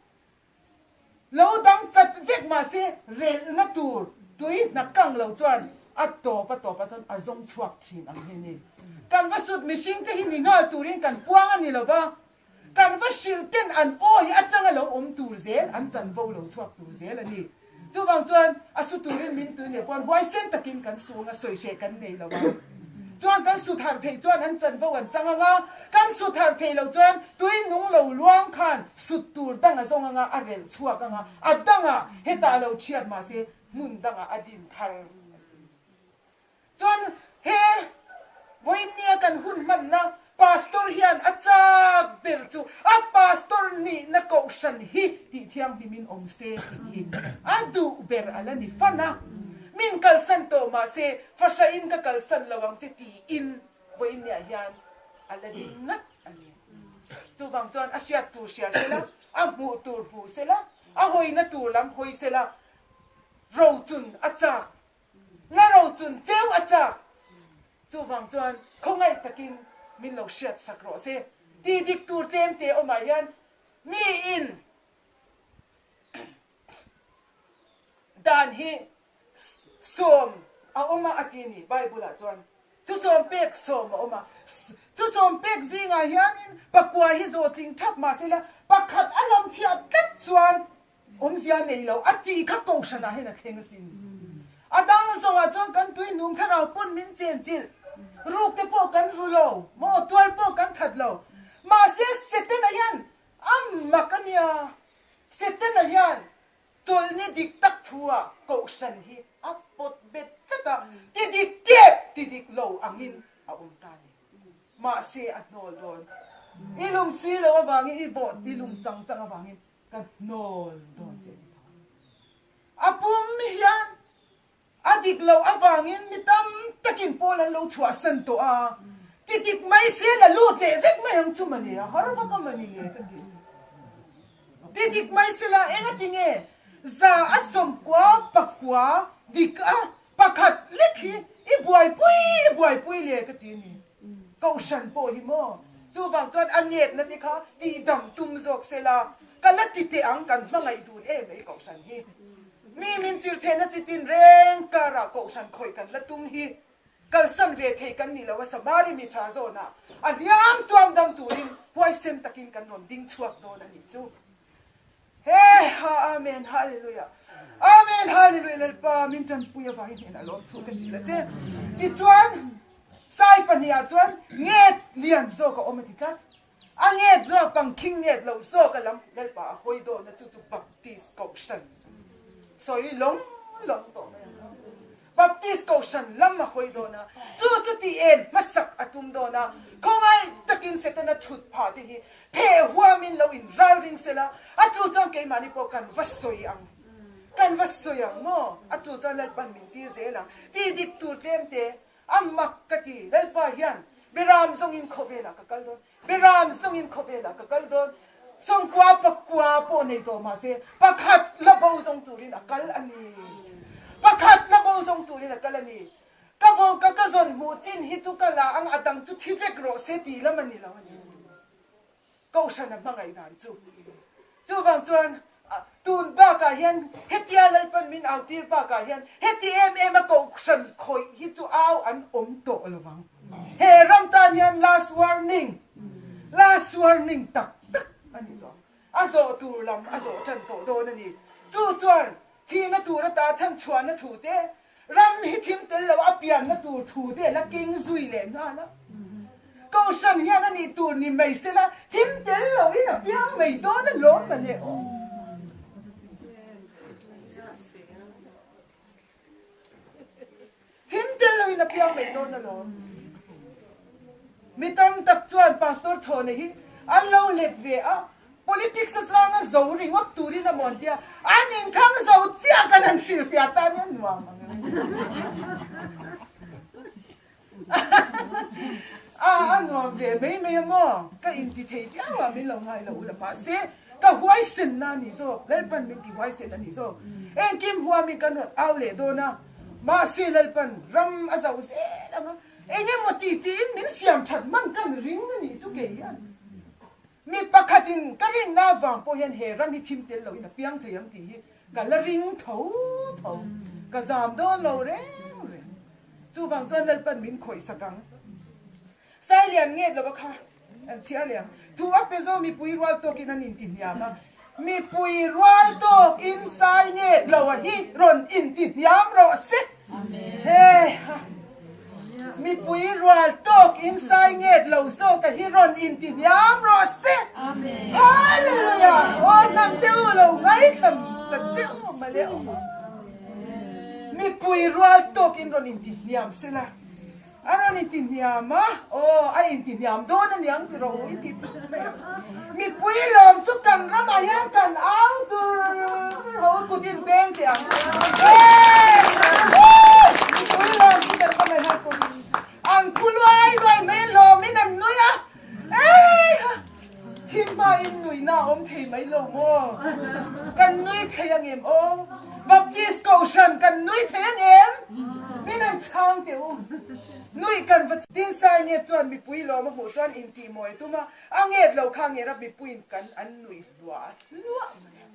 [SPEAKER 3] Lo dang chat vek mahse relhna tur tui hna kang lo chuan a tawp a tawp ah chuan a zawng chhuak thin ang hi ni. Kan va sut mihring te hi mi nghal turin kan puang a ni lo va, kan va hrilh ten an awi atanga lo awm tur zel an chanvo lo chhuak tur zel a ni. Chuvang chuan a su turin min tui leh puan huaisen takin kan su anga sawi hreh kan nei lo a. Chuan kan su thar theih chuan an chanvo an chang anga, kan su thar theih loh chuan tui nung lo luang khan sut tur dang a zawng anga a relh chhuak anga, a dangah hetah lo thiat mahse hmun dangah a din thar a ni. Chuan he vawiinnia kan hun hmanna Pastor hian a chak ber chu a Pastor nihna kohhran hi tih thianghlimin awm se tih hi a duh ber a la ni fan a. Min kalsan tawh mahse fahrahin ka kalsan lo ang che tiin vawiinniah hian a la ding ngat a ni. Chuvang chuan a hriat tur hria sela, a hmuh tur hmu sela, a hawina tur lam hawi sela, rochun a chak La ro chun cheu a chak. Chuvang chuan khawngaih takin min lo hriat sak rawh se. Ti dik tur tlem te awmah hian miin dan hi sawm a awm a a ti a ni Bible ah chuan. Thusawm pek sawm a awm a. Thusawm pek zingah hianin pakua hi zawhtling thap mahsela pakhat a lam chhiah tlat chuan Awmzia nei lo a tih kha kohhranah hian a thleng asin. A dang zawngah chuan kan tui nung thlarau pawn min chen chilh. Ruk te pawh kan ru lo, maw tual pawh kan that lo. Mahse Setana hian a mak a nia. Setana hian chawlhni dik tak thu ah kohhran hi a pawt bet tlat a, ti dik tep ti dik lo angin a awm ta a ni. Mahse a hnawl dawn. I lung si lo avangin i bawh i lung chang chang avangin Ka hnawl dawn che ti tho. A pum hian a dik loh avangin mi tam takin pawl an lo chhuahsan tawh a, ti dik mai se la lut leh vek mai ang chu mani, a har vak a mani le ka ti. Ti dik mai se la eng a ti nge za a sawmkua pakua dik a pakhat lek hi i buaipui i buaipui le ka ti a ni. Kohhran pawh hi maw? Chuvang chuan a ngetna te kha tihdam tum zawk se la, ka la ti teh ang kan hmangaih dun em mai Kohhran hi. Mi min chirthehna chi tin reng karah Kohhran khawih kan la tum hi kalsan ve thei kan ni lo a, Samari mi tha zawnah a hliam tuam dam turin huaisen takin kan rawn ding chhuak dawn a nih chu. He ha Amen Hallelujah Amen Hallelujah Lalpa min tanpui avangin hnenah lawmthu ka hrilh a che. Tichuan Sai pahnih ah chuan nget lian zawk a awm a ti tlat. A nget zawk pangkhing nget lo zawk a lam Lalpa a hawi dawn a chu chu Baptist Kohhran sawi lawng lawng tawh mai ang. Baptist Kohhran lam a hawi dawn a, chu chu tih en hmasak a tum dawn a, khawngaih takin Setana thut phah te hi pheh huamin lo in ralring sela, a tu chuan keimahni pawh kan va sawi ang, kan va sawi ang maw? A tu chuan Lalpan min tir zel ang, tih dik tur tlem te a mak ka ti, Lalpa hian Beram zawngin khawvelah ka kal dawn. Beram zawngin khawvelah ka kal dawn. Sawmkua pakua pawh nei tawh mahse pakhat la bo zawng turin a kal a ni. Pakhat la bo zawng turin a kal a ni. Ka bo ka ka zawn hmuh chin hi chu ka la ang a dang chu thi vek rawh se tih lam a ni lo a ni. Kohhran a hmangaih dan chu. Chuvang chuan tun bakah hian hetia Lalpan min au tir bakah hian heti em em a kohhran khawih hi chu au an awm tawh lo vang. He ram tan hian last warning, last warning tak tak a ni tawh. A zawh tur lam a zawh tan tawh dawn a ni. Chu chuan thihna tur ata chhanchhuahna thu te, Ram hi thim tel lo a pianna tur thu te la keng zui leh nghal a. Kohhran hian a nih tur ni mai sela thim tel lo in a piang mai dawn a lawm mah le aw. Thim tel lo in a piang mai dawn a lawm. Mi tam tak chuan Pastor Chhawna hi an lo let ve a. Politics a zanga zo ringawt turin a mawn tia an inthlang zo chiah kan han hrilhfiah tan hian nuam ang em. A a nuam ve mai mai a maw? Ka inti thei viau a min lo ngai lo ula mahse ka huaisen na a ni zawk Lalpan min ti huaisen a ni zawk. Engkim huamin kan rawn au leh dawn a mahse Lalpan ram a zo zel ang a eng emaw ti tiin min siam that hman kan ring a nih chu kei hian. Mi pakhatin ka rinna avang pawh hian he ram hi thim tel loin a piang thei ang tih hi ka la ring tho tho. Ka zam dawn lo reng reng. Chuvang chuan Lalpan min khawih sak ang. Sailian nget lova kha an chhiar leh ang. Thu a pe zo mipui rual tawkin an intihniam a. Mipui rual tawk in sai nget lo a hi rawn intihniam rawh se. He ha. Mipui rual tawk in sai nget lo zawk a hi rawn intihniam rawh se. Hallelujah! Aw hnam te u lo ngaithlam ta che u male aw. Mipui rual tawk in rawn intihniam sela. A rawn inti hniam a, aw a inti hniam dawn a niang ti rawh u i ti tak mai a. Mipui lawm chu kan ramah hian kan au dur dur ho u kut in beng teh ang. Mipui lawm chu kan ramah hian kut an phu luai luai mai a, lawmin an nui a, eiha thim hmain nuihna a awm thei mai lo maw? Kan nui thei angem aw? Baptist Kohhran kan nui thei angem? Min an chhang teh u. Nui kan va Tin sai nge chuan mipui lawm a hmuh chuan intih mawi a tum a, a nget lo kha nge rap mipuiin kan an nui hluah hluah mai a,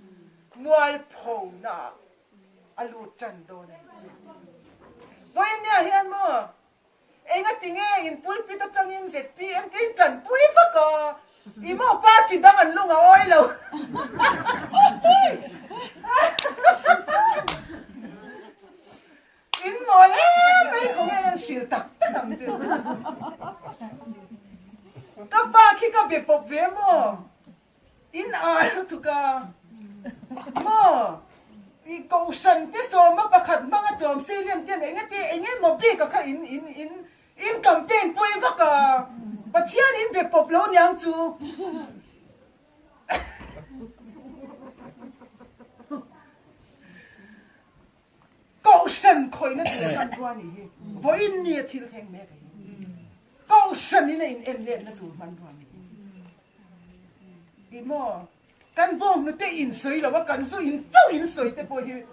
[SPEAKER 3] mualpho na ah a lut tan dawn a ni chu. Vawiin hian maw Engati nge in pulpit atangin zpm te in tanpui vak a, i maw party dang an lung a awi lo. In mawl em mai khaw nge an hrilh tak tak ang chu. Ka pa khi ka be pawp ve maw? In ai lutuk a maw? I kohhran te sawma pakhat hmanga chawm Selian ten enge te enge maw bik a kha in in in in campaign pui vak a Pathian in be pawp lo niang chu. Kohhran khawihna tur hmanrua nih hi vawiin ni a thil thleng mek a hi. Kohhran in a in en letna tur hmanrua nih hi. Ti maw? Kan bawnghnute in sawi lo a, kan zu in chauh in sawi te pawh hi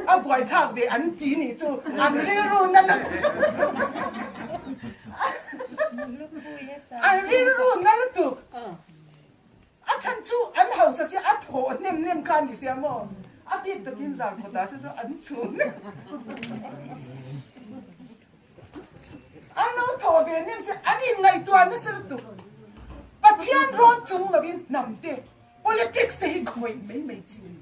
[SPEAKER 3] a buaithlak ve an ti nih chu an rilru na lutuk. An rilru na lutuk. A chhan chu an hausa sia a thawh hnem hnem kha a ni sia maw? A bik takin zan kawtah se chu an chhum hnem. An lo thawh ve hnem che an inngaihtuah nasa lutuk. Pathian rawn chung lovin hnam te, politics te hi khawih mai mai chi a ni.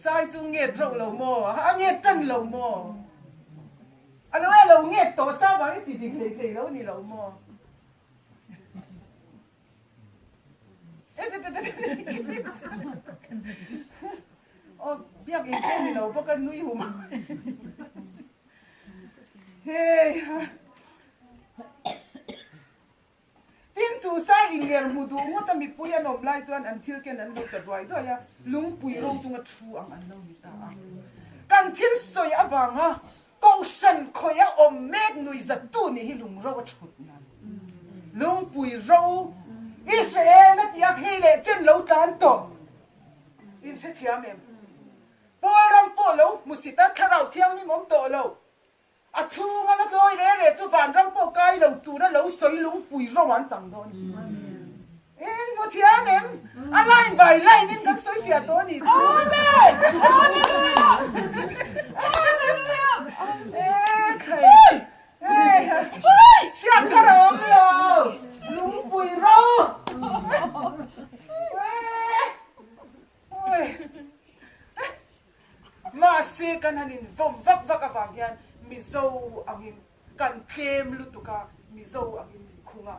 [SPEAKER 3] Sai chu nget rauh lo maw? A nget tan lo maw? A lo e lo nget tawh sa vang i ti dik hlei thei lo ni lo maw? Aw biak in pawh ni lo bawk a nui hum hei ha. Tin, chu sai ingler hmu duh ngawt a mipui an awm lai chuan an thil ken an lo ta duai duai a, lungpui ro chunga thu ang an lo ni ta a. Kan thil sawi avanga Kohhran khawih a awm mek nui zattu nih hi lung ro a thut nan. Lungpui ro Israel na tih a hei leh chen lo tlan tawh in hrethiam em? Paul ram pawh lo hmusit a thlarau thianghlim awm tawh lo. A chhunga la tlawi re re chu vanram pawh kai lo tura lo sawi lungpui ro an chang dawn hi chu. In hmu thiam em? A line by line in kan sawi fiah tawh a ni chu.
[SPEAKER 4] Amen! Hallelujah! Hallelujah!
[SPEAKER 3] E khai! E hriat thar a awm lo! Lungpui ro! E Mahse kan han in vawm vak vak avang hian Mizo angin kan tlem lutuk a, Mizo angin min khung a,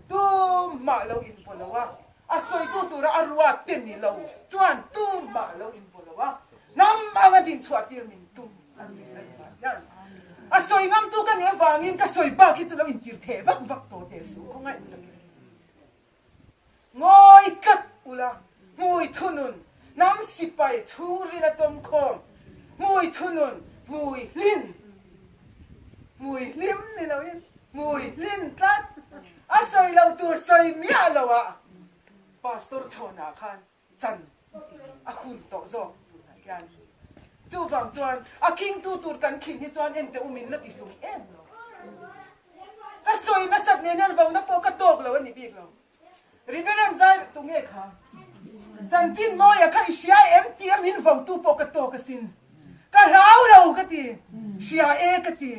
[SPEAKER 3] tumah lo in vaw lo a, a sawitu tura a ruat te ni lo chuan tumah lo in vaw lo a, hnam anga dinchhuah tir min tum a ni a ni vang hian a sawi ngamtu ka nih avangin ka sawi bak hi chu lo inchir theh vak vak tawh teh suh khawngaih takin. Ngawi tlat ula, hmui thunun, hnam sipai chhungril a tawm khawm, hmui thunun, hmui hlin, hmui hlim ni loin hmui hlin tlat, a sawi lo tur sawi miah lo ah Pastor Chhawnah khan chan a hun tawh zawk tunah hian. Chuvang chuan a khingtu tur kan khin hi chuan ente u min la ti hlum em lo. Ka sawi nasat nen hian vona pawh ka tawk lo a ni bik lo. Reverend zai tu nge kha? Chanchin mawia kha i hria em tih a min votu pawh ka tawk asin. Ka hlau lo ka ti, hria e ka ti.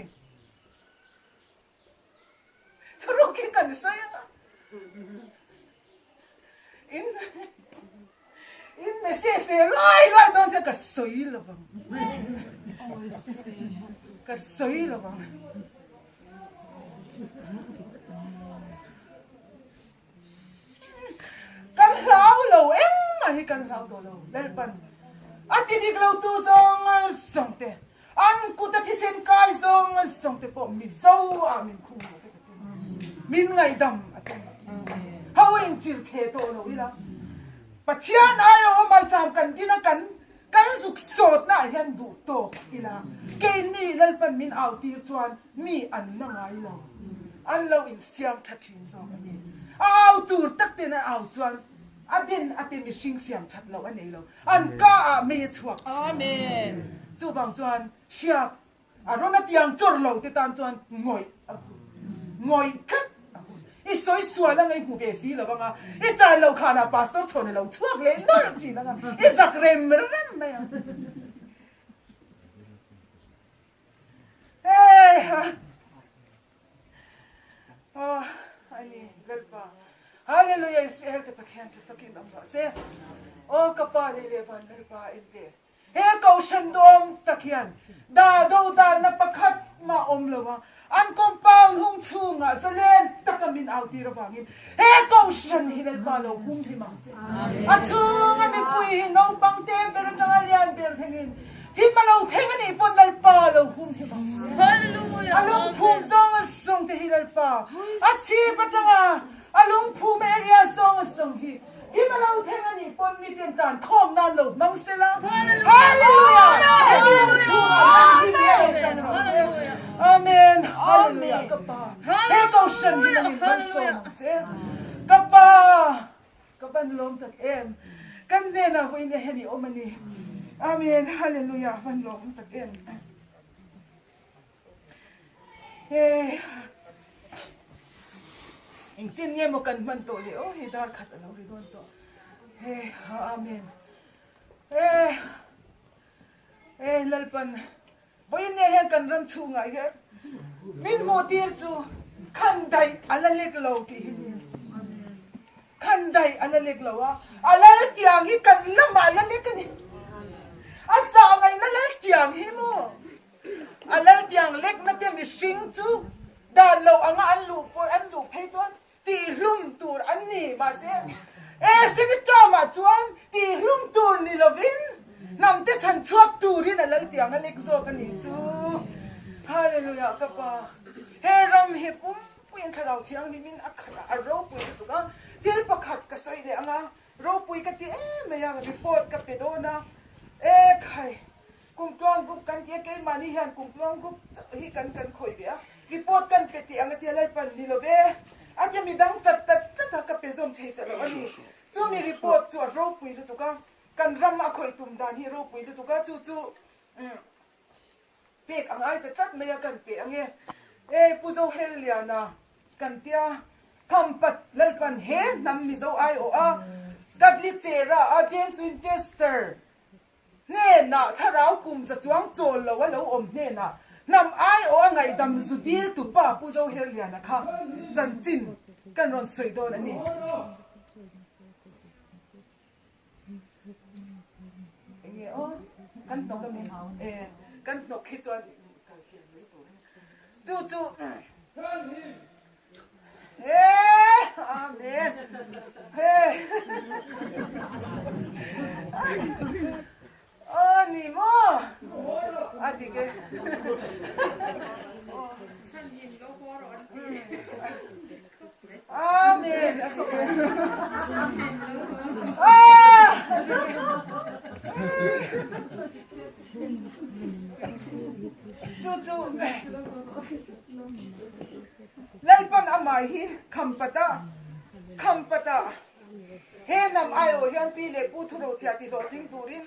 [SPEAKER 3] Thuruk hi kan sawi anga in in message leh luai luai dawn chuan ka sawi lo vang. Ka sawi lo vang. Kan hlau lo engmah hi kan hlau tawh lo. Lalpan a ti dik lo tu zawng zawng te, an kut a thisen kai zawng zawng te pawh Mizo ah min khung lo vek a tum. Min ngaihdam a tum. Ho inchil the tawh lo ila. Pathian aia awm ai cham kan din a kan Kan zuk sawtna ah hian duh tawk ila, keini Lalpan min au tir chuan mi an la ngai lo, an lo insiam tha thin zawk a ni. A au tur tak ten a au chuan a den a te mihring siam that loh a nei lo, an ka ah mei a chhuak thin. Chuvang chuan hriak A rawn a tiang chawr lo te tan chuan ngawih a hun, ngawih tlat a hun. I sawi sual anga i hmu ve si lo anga, i chan loh khanah pastor chhawn a lo chhuak leh nawlh thin anga, i zak rem rem mai ang. Heiha! Aw, ani, Lalpa. Hallelujah, Israel te Pathian chu fakin awm rawh se. Aw, ka pa leh leh van Lalpa en teh. He kohhran duhawm tak hian dah do dalna pakhat mah awm lo a, an compound hung chhungah zalen taka min au tir avangin he kohhran hi Lalpa lo hum hlim ang che. A chhunga mipui hi naupang te ber atanga lian ber thlengin thim a lo thleng a nih pawn Lalpa lo hum hlim ang che. A lungphum zawng zawng te hi Lalpa a chhip atanga a lungphum area zawng zawng hi Him a lo thleng a nih pawn miten tan khawm nan lo hmang se la. Hallelujah! Hetiang chhungah hian hlim hi a lo chan rawh se. Amen. Hallelujah ka pa. He kohhran hi min malsawm ang che. Ka pa, ka van lawm tak em. Kan hnenah vawiin e heni awm a ni. Amen. Hallelujah van lawm tak em. He engchin nge maw kan hman tawh le aw hei dar khat a lo ri dawn tawh he ha amen he he lalpan vawiin nge hian kan ram chhungah hian min hmuh tir chu khan daih a la lek lo tih hi ni khan daih a la lek lo a a lal tiang hi kan lamah a la lek a ni a zah ngaihna lal tiang hi maw A laltiang lekna te mihring chu dan lo anga an luh pawh an luh phei chuan tihhlum tur an ni. Mahse, e Senate term-ah chuan tihhlum tur ni lovin hnamte chhan chhuak turin a laltiang a lek zawk a nih chu. Hallelujah ka pa. He ram hi pumpuiin Thlarau Thianghlimin a khat a, a ropui lutuk a. Thil pakhat ka sawi leh anga ropui ka ti em mai a, report ka pe dawn a. E khai! Kumtluang group kan ti a, keimahni hian kumtluang group chauh hi kan kan khawih ve a, report kan pe tih ang a tia Lalpan ni lo ve a tia midang chat tlat tlat a ka pe zawm thei ta lo a ni. Chumi report chu a ropui lutuk a, kan ram a khawih tum dan hi ropui lutuk a, chu chu pek ang ai ta tlat mai a kan pe ang e. E Pu Zoherliana kan tia Khampat Lalpan he hnam Mizo aiawh a, Katlichera a James Winchester Hnenah thlarau kum za chuang chawl lo a lo awm hnenah hnam aiawh a ngaihdam zu dil tu pa Pu Zoherliana kha chanchin kan rawn sawi dawn a ni. Enge aw kan hnawk a mi e kan hnawk hi chuan kal hian mai tur a ni. Chu chu He Amen. He. Aw ni maw? A dik e.
[SPEAKER 4] Chhan him lo haw rawh an ti.
[SPEAKER 3] Amen a ti Ah! Chu chu Lalpan amah hi khampata khampata he nam aiawh hian pi leh pu thurochhiah ti hlawhtling turin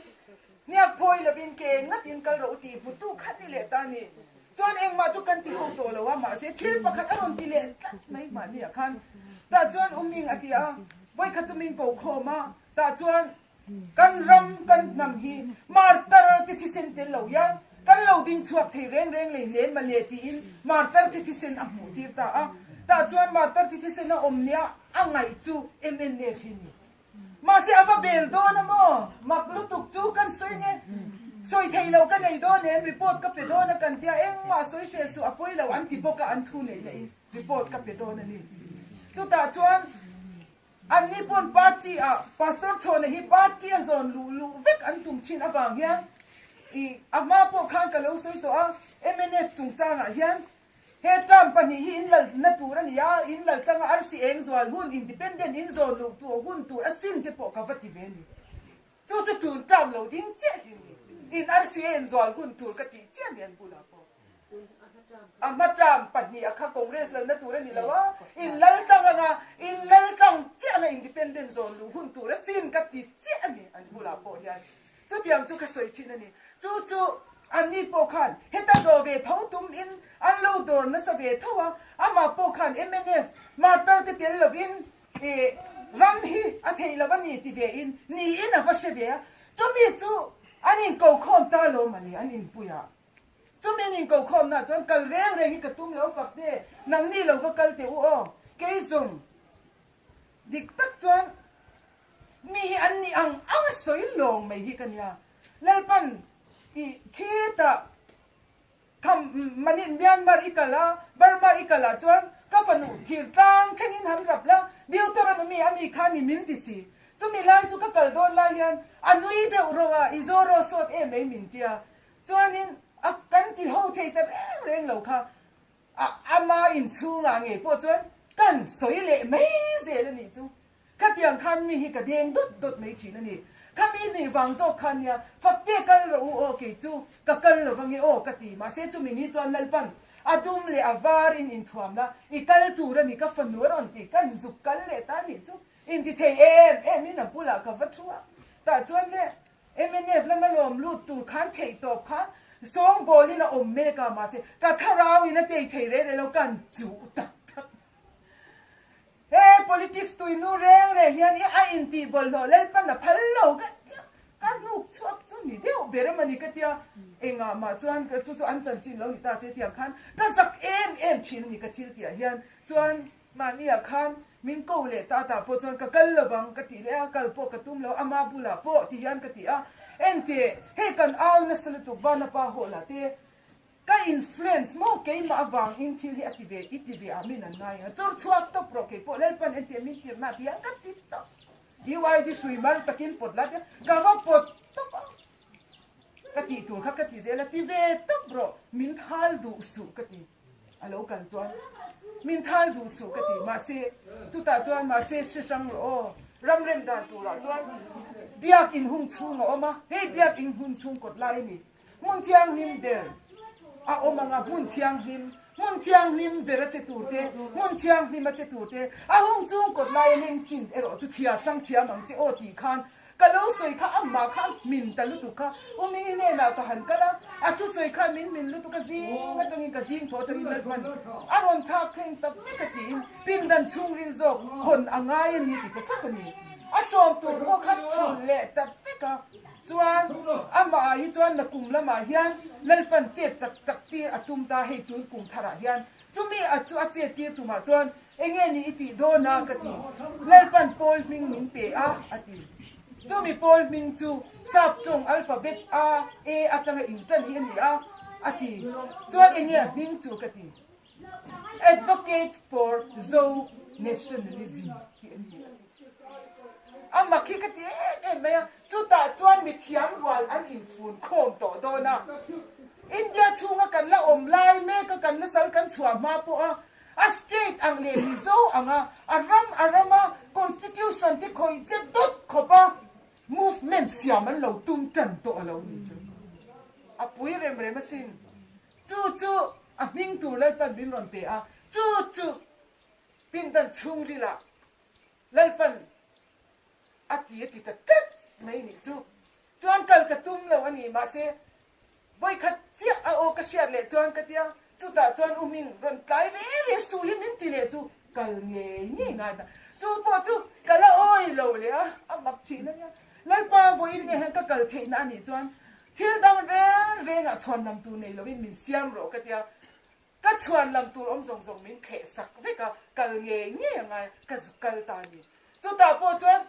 [SPEAKER 3] Hniak phawi lovin ke ngatin kal rawh u tih hmutu khat ni leh ta ni. Chuan engmah chu kan ti ho tawh lo a, mahse thil pakhat a rawn ti leh tlat mai mahni ah khan. Tah chuan u Ming a ti a, vawikhat chu min ko khawm a, tah chuan kan ram kan hnam hi martar te thisen tel lo hian kan lo ding chhuak thei reng reng lei hle male tiin martar te thisen a hmuh tir ta a. Tah chuan martar te thisen a awm nia a ngaih chu MNF hi ni. Mahse a va bel dawn a maw? Mak lutuk chu kan sawi nge? Sawi theih loh ka nei dawn em? Report ka pe dawn a kan tia engmah sawi hreh suh a pawi lo an ti bawk a an thu neih leh in report ka pe dawn a ni. Chutah chuan anni pawn party ah Pastor Chhawna hi party a zawn luh luh vek an tum thin avang hian i a hma pawh khan ka lo sawi tawh a mnf chungchangah hian He term pahnih hi in lalna tur a ni a, in lal tanga arsi eng zual hun, independent in zawn luh tur hun tur a sin te pawh ka va ti ve ni. Chu chu tun term lo ding chiah hi ni. In arsi eng zual hun tur ka tih chiah ni an bulah pawh. A hma term pahnih a kha Congress lalna tur a ni lo a, in lal tlang anga in lal tlang chiah anga independent zawn luh hun tur a sin ka ti chiah a ni an bulah pawh hian. Chutiang chu ka sawi thin a ni. Chu chu anni pawh khan heta zawh ve tho tum in an lo dawr nasa ve tho a, amah pawh khan mnf martar te tel lovin ih ram hi a theih loh a ni ti ve in niin a va hre ve a. Chumi chu an inkokhawm ta lo mawle an inpuiah. Chumi an inkokhawmnaah chuan kal reng reng hi ka tum lo fak te, nangni lo va kal teh u aw, kei zawng dik tak chuan Mi hi an nih ang ang a sawi lawng mai hi ka nia. Lalpan i khitah tham mani Myanmar i kal a, Burma i kal ah chuan ka fanu thir tlang thlengin han rap la, Deuteronomy a mi kha ni min ti si. Chumi lai chu ka kal dawn lai hian a nui deuh ro a, i zawraw sawt em ei min tia. Chuanin a kan ti ho thei ta reng reng lo kha. A ama inchhungah ngei pawh chuan kan sawi leh mai zel a nih chu. Khatiang khan mi hi ka deng dawt dawt mai thin a ni. Kha mi nih vang zawk khan nia, Fakte kal rawh u aw kei chu ka kal lo vange aw ka ti. Mahse chumi ni chuan Lalpan a dum leh a var in inthuam la, i kal tur a ni ka fanu a rawn ti. Kan zuk kal leh ta nih chu inti thei em em in a bulah ka va thu a. Tah chuan le mnf lama lawm lut tur khan theih tawp khan sawngbawl in a awm mek a mahse ka thlarau in a tei thei reh reh lo kan chuh tak tak. He politics tuinu reng reng hian i a intih bawlhhlawh Lalpan a phal lo ka tia, ka hnuk chhuak chu ni deuh ber a mani ka tia, engah mah chuan chu chu an chanchin lo ni ta che tiang khan ka zak em em thin a ni ka thil tihah hian chuan mahniah khan min ko leh ta tah pawh chuan ka kal lovang ka tih leh a, kal pawh ka tum lo ama bulah pawh ti hian ka ti a, enteh hei kan au nasa lutuk Vanapa hawla te Ka influence maw keimah avang in thil hi a ti ve i ti ve ah min an ngai ang a chawr chhuak tawp rawh keipawh Lalpan entir min tirna ti hian ka ti tawp UID hrui mar takin pawt la tia ka va pawt tawp a ka tih tur kha ka ti zel a ti ve tawp rawh min thal duh suh ka ti a lo kal chuan min thal duh suh ka ti mahse chutah chuan mahse hre hrang rawh aw ram rem dan turah chuan biak in hung chhung a awm a hei biak in hung chhung kawt lai a ni. Hmun thianghlim ber a awm ang a, hmun thianghlim, hmun thianghlim ber a che tur te, hmun thianghlim a che tur te, a hung chung kawt laia leng chin erawh chu thiar hrang thiam ang che aw tih khan ka lo sawi kha amah kha a hmin ta lutuk kha U Mingi hnenah ka han kal a, a thusawi khan min hmin lutuk a zing atangin ka zing thaw atangin Lalpan a rawn thlak thleng tak vek a tiin pindan chhungril zawk hawn a ngai a ni ti ta tlat a ni. A sawm tur pawh kha thulh leh ta vek a. Chuan amah ah hi chuan na kum lamah hian Lalpan chet tak tak tir a tum ta hei tun kum tharah hian chumi a chu a chet tir tumah chuan enge ni i tih dawn a ka ti Lalpan pawl hming min pe a a ti chumi pawl hming chu sap tawng alphabet a e atanga intan hi a ni a a ti chuan enge a hming chu ka ti Advocate for Zo Nationalism tih a ni a ti. A mak hi ka ti em em mai a, chutah chuan mithiam rual an infun khawm tawh dawn a. India chhunga kan la awm lai mek a, kan la sal kan chhuah hma pawh a, A state ang leh Mizo anga a ram a rama constitution te khawih che dawt khawpa movement siam an lo tum tan tawh a lo ni chu. A pui rem rem asin. Chu chu a hming tur Lalpan min rawn pe a, chu chu pindan chhungrilah Lalpan a ti a ti ta tlat mai nih chu. Chuan kal ka tum lo a ni, mahse vawikhat chiah a aw ka hriat leh chuan ka tia, chutah chuan u Ming rawn tlai ve ve suh hi min ti leh chu kal ngei ngei ngai ta. Chu pawh chu ka la awi lo leh a, a mak thin a nia. Lalpa vawiin nge hian ka kal theihna a nih chuan thil dang reng rengah chhuan lam tur nei loin min siam rawh ka tia, Ka chhuan lam tur awm zawng zawng min kheh sak vek a, kal ngei ngei a ngai, ka zuk kal ta a ni. Chutah pawh chuan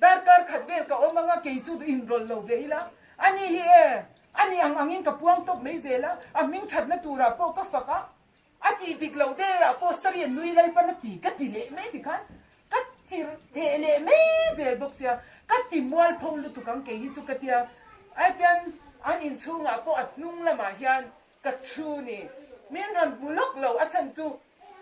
[SPEAKER 3] darkar khat vel ka awm anga kei chu inrawlh lo ve ila, a ni hi e, a ni ang angin ka puang tawp mai zel a, a hming thatna turah pawh ka fak a, a tih dik loh derah pawh Sarian nui Lalpan a ti ka ti leh mai tikhan ka chirh theh leh mai zel bawk sia, ka ti mualpho lutuk ang kei hi chu ka tia, hetiang an inchhungah pawh a hnung lamah hian Ka thu ni. Min rawn hmu lawk lo, a chhan chu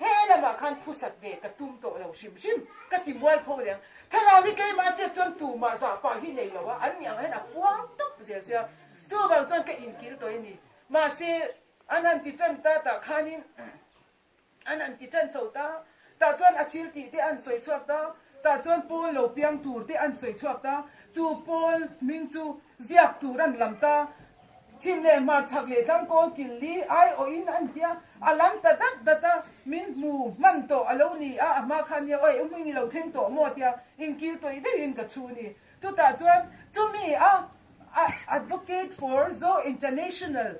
[SPEAKER 3] he lamah khan phusat ve ka tum tawh lo hrim hrim, ka ti mual pho leh ang. Thlarau hi keimah chet chuan tumah zah pah hi nei lo a, an ni ang hian a puang tawp zel che a, chuvang chuan ka inkil tawh i ni. Mahse, an han ti tan ta tah khanin An han ti tan chho ta, tah chuan a thil tih te an sawi chhuak ta, tah chuan Paul lo piang tur te an sawi chhuak ta, chu Paul hming chu ziak tur an lam ta, chhim leh hmar chhak leh tlang kawl kil li ai awhin an tia, a lam ta dat dat a, min hmu hman tawh a lo ni a, a hma khan nia awi hming i lo thleng tawh maw tia inkil tawih deuhin ka chhu ni. Chutah chuan chumi a Advocate for Zo International,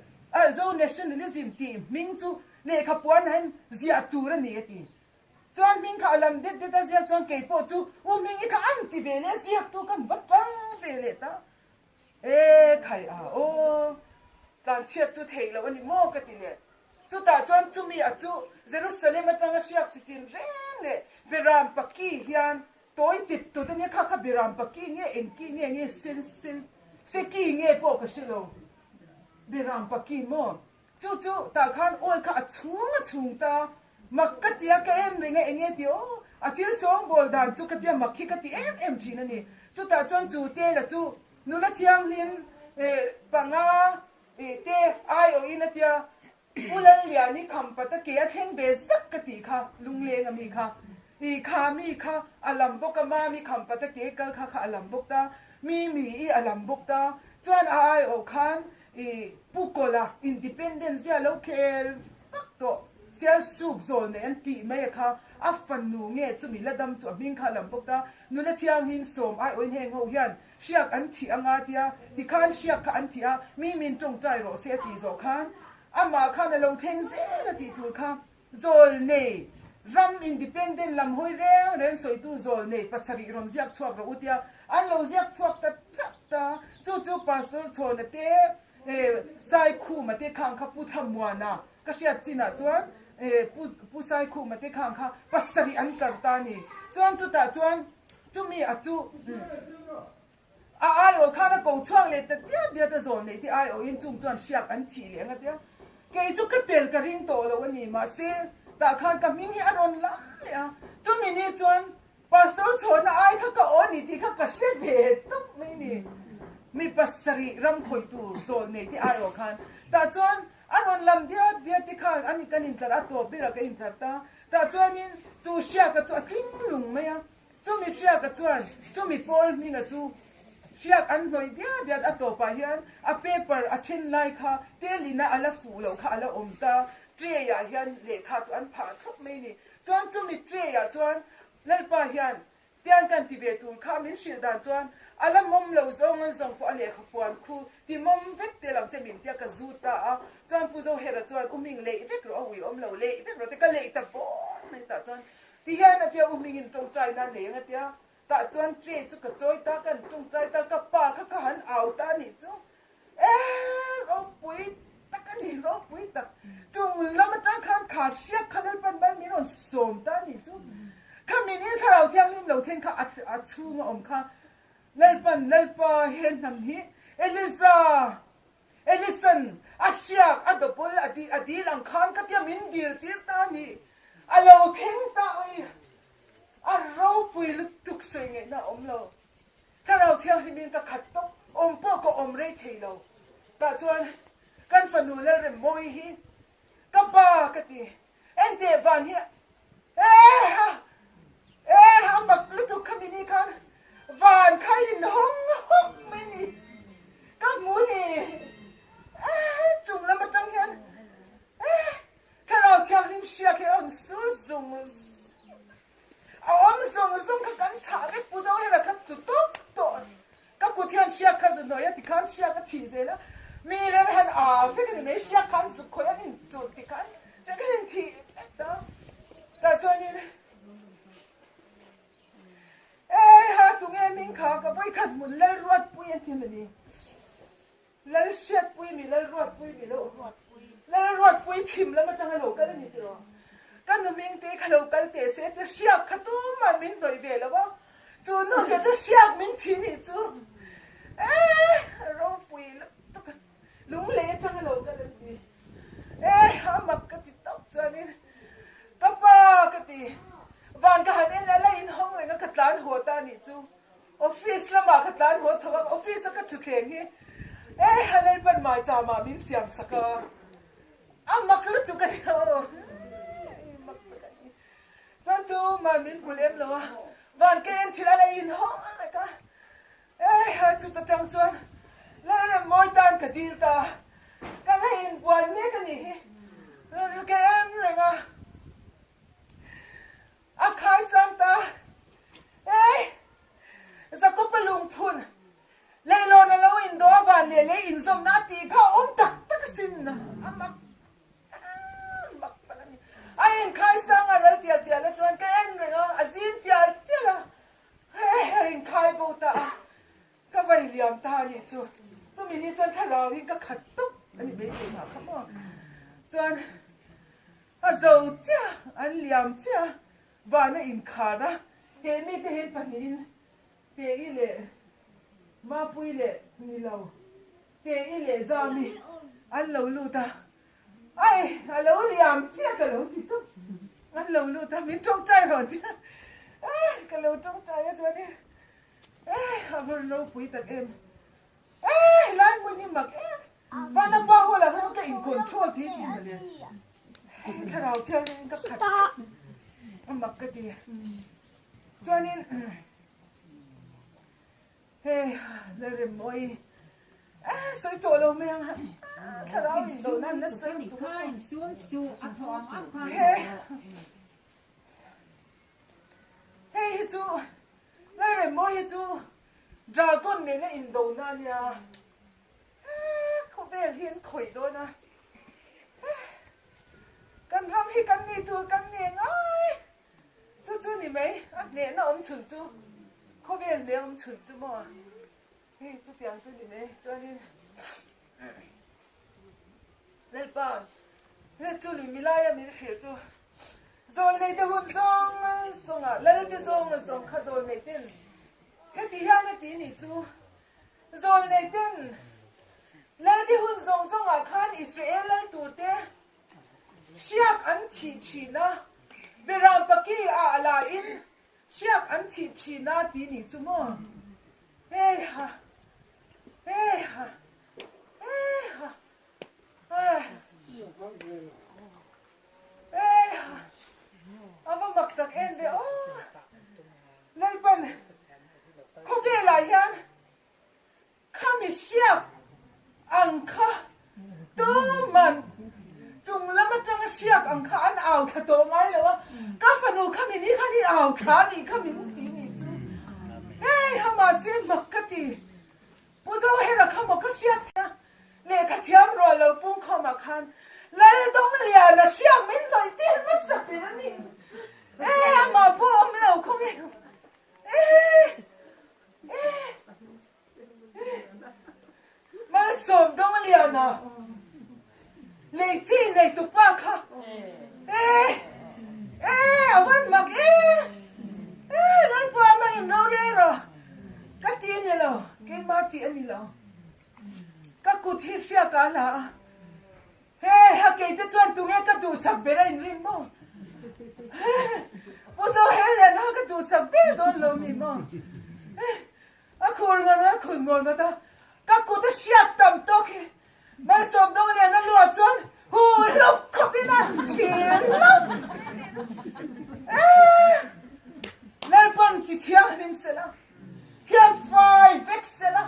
[SPEAKER 3] Zo Nationalism tih hming chu Lehkha puan hian ziah tur a ni a ti. Chuan hming kha a lam det det a ziak chuan kei pawh chu u Hmingi kha an ti ve leh a ziaktu kan va tang ve leh ta. E khai a aw tlanchhiat chu theih loh a ni maw ka ti leh. Chutah chuan chumi a chu Jerusalem atanga hriak chi tin reng leh Beram paki hian tawi tit tut a nia kha kha Beram paki nge engki nge nge sel sel seki nge pawh ka hre lo Beram paki maw. Chu chu tah khan oil kha a chhung a chhung ta, mak ka ti a, ka en reng a, eng nge tih aw, a thil sawngbawl dan chu ka tia mak hi ka ti em em thin a ni. Chutah chuan chu tela chu nula thianghlim panga te aiawhin a tia, Pu Lalliani khampata ke a thleng ve zak ka tih kha, lungleng a mi kha, i kha mi kha a lam bawk a, mami khampata ke kal kha kha a lam bawk ta, mi mi i a lam bawk ta, chuan a aiawh khan I Pu Kawla independent zia lo khel vak tawh sial suk zawl nei an tih mai a kha a fanu nge chumi la dam chu a hming kha a lam bawk ta nula thianghlim sawm ai awin heng ho hian hriak an thih anga tia tikhan hriak kha an thih a mi min tawngtai rawh se a tih zawh khan amah khan a lo thleng zel a tih tur kha Zawl nei, ram independent lam hawi reng reng sawitu zawl nei pasarih rawn ziak chhuak rawh u tia an lo ziak chhuak ta tap ta. Chu chu Pastor Chhawna te, Saikhuma te khang kha Pu Thlamuana ka hriat chinah chuan Pu Pu Saikhuma te khang kha pasarih an kar ta a ni. Chuan chutah chuan chumi a chu A aiawh khan a ko chhuak leh ta diat diat a zawn neih te aiawhin chung chuan hriak an thih leh ang a tia. Kei chu ka tel ka ring tawh lo a ni mahse tah khan ka hming hi a rawn lam leh a. Chumi ni chuan Pastor chhawna ai kha ka aw a ni tih kha ka hre ve tawp mai ni. Mi pasarih ram khawihtu zawn neih te aiawh khan tah chuan a rawn lam diat diat te khan ani kan intlar a tawp berah ka intlar ta. Tah chuanin chu hriaka chu a tling lung mai a. Chumi hriaka chuan chumi Paul hminga chu hriak an hnawih diat diat a tawpah hian a paper a then lai kha telina a la fuh loh kha a la awm ta, tray ah hian lehkha chu an phah thlawp mai ni. Chuan chumi tray ah chuan Lalpa hian tiang kan ti ve tur kha min hrilh dan chuan a la mawm lo zawng an zawng pawh a lehkha puan khu ti mawm vek tel ang che min tia ka zut ta a, chuan Pu Zohera chuan u hming leih vek rawh a ui awm lo leih vek rawh te ka leih ta bawr mai tah chuan Ti hian a tia, U hmingin tawngtai nan nei ang a tia, tah chuan tray chu ka chawi ta, kan tawngtai ta, ka pa kha ka han au ta a nih chu. Eh, ropui tak a ni, ropui tak. Chung lam atang khan kha hriak kha Lalpan mai min rawn sawm ta a nih chu. Kha min hi Thlarau Thianghlim lo thleng kha a chhunga awm kha Lalpan, Lalpa he hnam hi Eliza, Ellison, a hriak, a double, a dil ang khan ka tia min dil tir ta a ni. A lo thleng ta oi. A ropui lutuk sawi ngaihna a awm lo. Thlarau Thianghlimin ka khat tawp, awm pawh ka awm rei thei lo. Tah chuan kan fanu Lalremmawi hi ka pa ka ti. Enteh van hi eh eh a mak lutuk kha mini khan van kha in hawng hawk mai ni. Ka hmu ni eh chung lam atang hian eh Thlarau Thianghlim hriak hi a rawn sur zung zung a awm zung zung kha kan chhah vek Pu Zohera kha tlu tawp tawh ka kut hian hriak kha zu hnuai a tikhan hriak a thih zel a mi reng han aa vek a ni mai hriak khan zuk khawih an inchulh tikhan hriak khan inthih vek ta tah chuanin Ei ha tunge hming kha ka vawikhat hmun Lalruatpui a ti a ni. Lalhriatpui mi Lalruatpui mi lo Lalruatpui chhim lam atanga lo kal a ni tiraw? Ka nu ming te kha lo kal teh se tia hriak kha tumah min hnawih ve lo a, chu nu te chu hriak min thi nih chu eh ropui lutuk a lunglei atanga lo kal a ni eh a mak ka ti tawp chuanin ka pa ka ti van ka han en la la inhawng reng a ka tlan haw ta a nih chu. Office lamah ka tlan haw chho a, office a ka thutthleng hi eh a Lalpan maicham ah min siam sak a, a mak lutuk a ni aw, mak tak a ni. Chuan tumah min hmu lem lo a, van ka en thin a la inhawng rek a, eh a chut atang chuan Lalremmawi tan ka dil ta a, ka la inbuan mek a nih hi, ka en reng a. A khai sang ta e, Jakob-a lungphun leilawn a lo indo a van leh lei inzawmna a tih kha a awm tak tak asin, a mak mak tak a ni. A inkhai sang a ral tial tial a chuan ka en reng a, a zim tial tial a, he a inkhai bo ta a, ka vai liam ta a nih chu. Chumi ni chuan thlarau in ka khat tawp a ni mai keimah kha maw chuan. A zo chiah, an liam chiah, van a inkhar a, he mite hian pahnihin Tei leh Mapui leh ni lo, Tei leh Zami an lo lut a, ai a lo liam chiah ka lo ti tawp, an lo lut a, min tawngtai rawh ti a, ka lo tawngtai a chuan e a va ropui tak em. Eh lai hmun hi mak em Vana pa hall ah khan ka in control thei sin mawle thlarau thiangin ka khat a mak ka ti chuanin hei Lalremmawi eh sawi tawh lo mai ang thlarau in do nan na sawi tuk a hei hi chu Lalremmawi hi chu Dragon nena indona a nia. Khawvel hi an khawih dawn a. Kan ram hi kan ni tur kan ni ngai. Chu chu ni mai, a hnehna awm chhun chu khawvel hneh awm chhun chu maw. Hei chutiang chu ni mai chuanin Lalpa he chu lui milaia min hrilh chu Zawlnei te hun zawng zawngah Lalte zawng zawng kha zawlnei ten Heti hian a ti nih chu, Zawlnei ten Lalte hun zawng zawngah khan Israel lal turte hriak an thih thin a, Beram paki ah laiin hriak an thih thin a ti nih chu maw? Hei ha, hei ha, hei ha, hei ha, a va mak tak em ve aw! Lalpan khawvelah hian khami hriak ang kha tuman chung lam atanga hriak ang kha an au thla tawh ngai lo a, ka fanu khami ni khan i au thla a nih kha min ti nih chu. Hei ha mahse mak ka ti. Pu Zohera kha maw ka hriak thia lehkha thiam rual lo pungkhawmah khan Laldawmliana hriak min hnawih tir hmasa ber a ni. E amah pawh awm lo khaw nge e e Malsawm Dawngliana lei chi nei tupa kha e e a van mak e e Lalpa nang in rorel rawh ka ti a ni lo keimah tih a ni lo ka kut hi hriak ah la a. He ha keite chuan tunge ka duhsak ber a inrin maw? maw? A khur ngawt a, a khur ngawt ngawt a, ka kut a hriat tam tawk hi Malsawm dawng lian a luah chuan hu hlup khawp in a thil hlauh. Lalpan ti thianghlim sela, thian fai vek sela,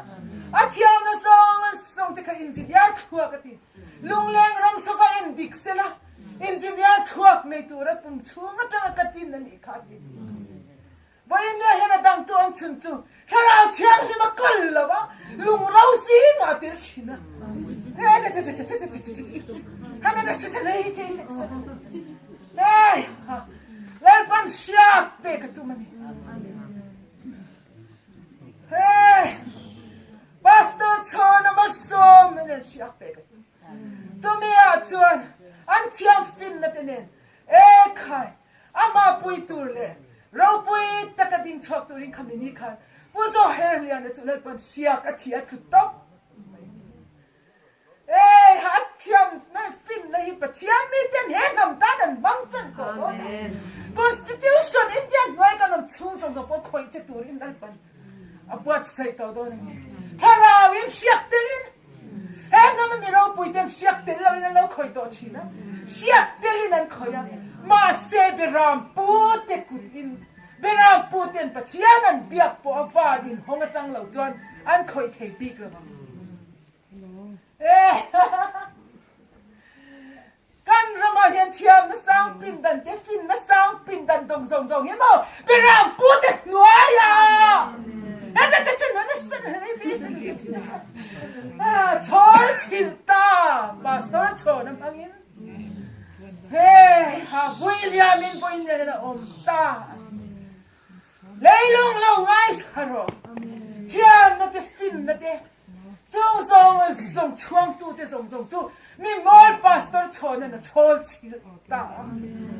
[SPEAKER 3] a thiamna zawng zawng te kha engineer thluak a ti. Lungleng ram sava en dik sela, engineer thluak nei tura pum chhung atanga ka tin a nih kha a ti. Vawiinnia hian a dangtu awm chhun chu Thlarau Thianghlim a kal lo a, lungro zingah a tel thin a. Lalpan hriak pek a tum a ni. Pastor Chhawna malsawmna nen hriak pek a tum. Chumi ah chuan an thiam finna te nen ekhai Amah pui tur leh ropui taka ding chhuak turin kha mini khan Pu Zoherliana chu Lalpan hriak a thi a tlu tawp mai a ni. Ei ha a thiam na finna hi Pathian miten he hnam tan an hmang chan tawh dawn a. Constitution India hnuai kan awm chhung zawng zawng pawh khawih che turin Lalpan a buatsaih tawh dawn a ni. Thlarauin hriak telin He hnam a mi ropui ten hriak tel loin an lo khawih tawh thin a, hriak telin an khawih a, mahse Beram pute kut in Beram puten Pathian an biak pawh a van in hawng atang lo chuan an khawih thei bik lo ang. Kan ramah hian thiamna sang pindan te, finna sang pindan dawng zawng zawng hi maw Beram pute hnuaiah chhawl chhilh ta Pastor chhawn a hmangin hei ha William in vawiin nen a awm ta. Leilung lo ngaithla rawh. Thiamna te, finna te, chung zawng zawng chhuangtute zawng zawng chu mi mawl pastor chhawnan a chhawl chhilh ta a,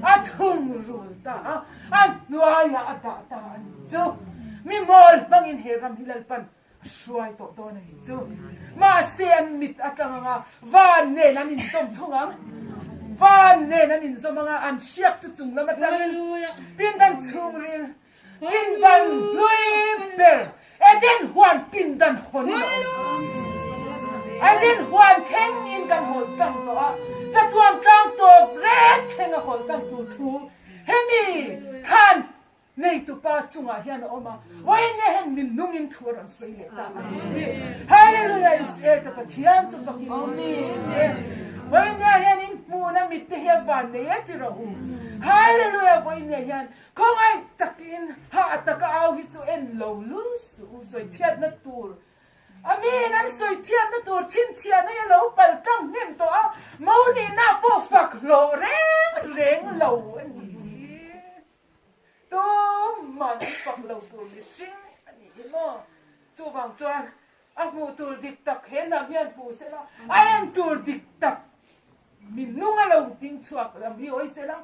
[SPEAKER 3] a thungrul ta a, a hnuaiah a dah ta a ni chu. Mi mawl hmangin he ram hi Lalpan a hruai tawh dawn a ni chu. Mahse an mit a tlang anga van nen an inzawm thung ang. Van nen an inzawm anga an hriak chu chung lam atangin pindan chhungril, pindan hlui ber, Eden huan pindan hawn in a awm. Eden huan thleng in kan hawl tlang tawh a, chatuan tlang tawp rek thleng a hawl tlang tur thu hemi khan Neitupa chungah hian a awm a, vawiin hian min nungin thu a rawn sawi leh ta a ni. Hallelujah! Israel te Pathian chu fakin awm se. Vawiin hian in hmuhna mitte hi a van nei e ti rawh u. Hallelujah! Vawiin hian khawngaih takin hah taka au hi chu en lo lul suh u, sawichhiatna tur Amen an sawi chhiatna tur chhinchhiahna hi a lo pal tlang hnem tawh a, mo nihna pawh fak hlawh reng reng lo a ni hi. Tumah an fak lo tur mihring a nih hi maw? Chuvang chuan a hmuh tur dik tak he hnam hian hmu sela, a en tur dik tak minung a lo ding chhuak lam hi hawi sela,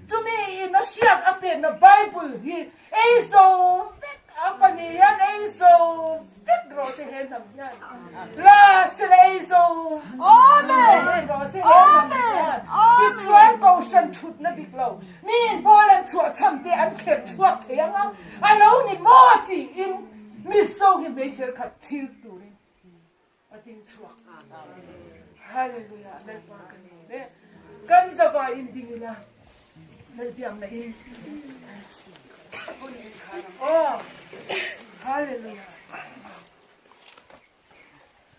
[SPEAKER 3] chumi in a hriak a pekna Bible hi ei zo vek a pahnihan ei zo vek rawh se he hnam hian la sela ei zo vek rawh se he hnam hian tichuan kohhran thutna dik lo Mi in pawl an chhuah chhan te an kher chhuak thei ang a, a lo ni maw tiin Mizo hi hmeichhe khat thil turin a ding chhuak. Hallelujah Lalpa ka ni e. Kan zavai in ding ila Lalbiakna in hun in khar ang aw. Hallelujah.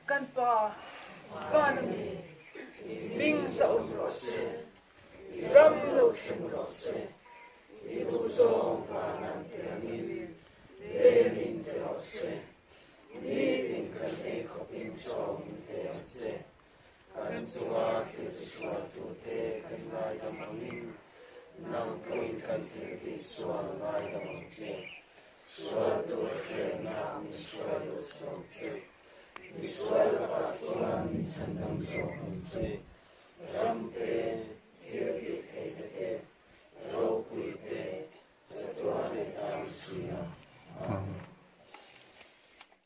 [SPEAKER 3] Kan pa, van ami, ming zahawm rawh se. I ram lo thleng rawh se, i duh zawng van an ti angin lem in ti rawh se. Nitin kan ei khawp in chaw min pe ang che. Kan chunga thil chi sualtute kan ngaidam angin nang pawhin kan thil tih sual ngaidam ang che. Sual tur hriatna min hruai luh sawm che. Misual lakah chuan min chhandam zawk ang che. Ram.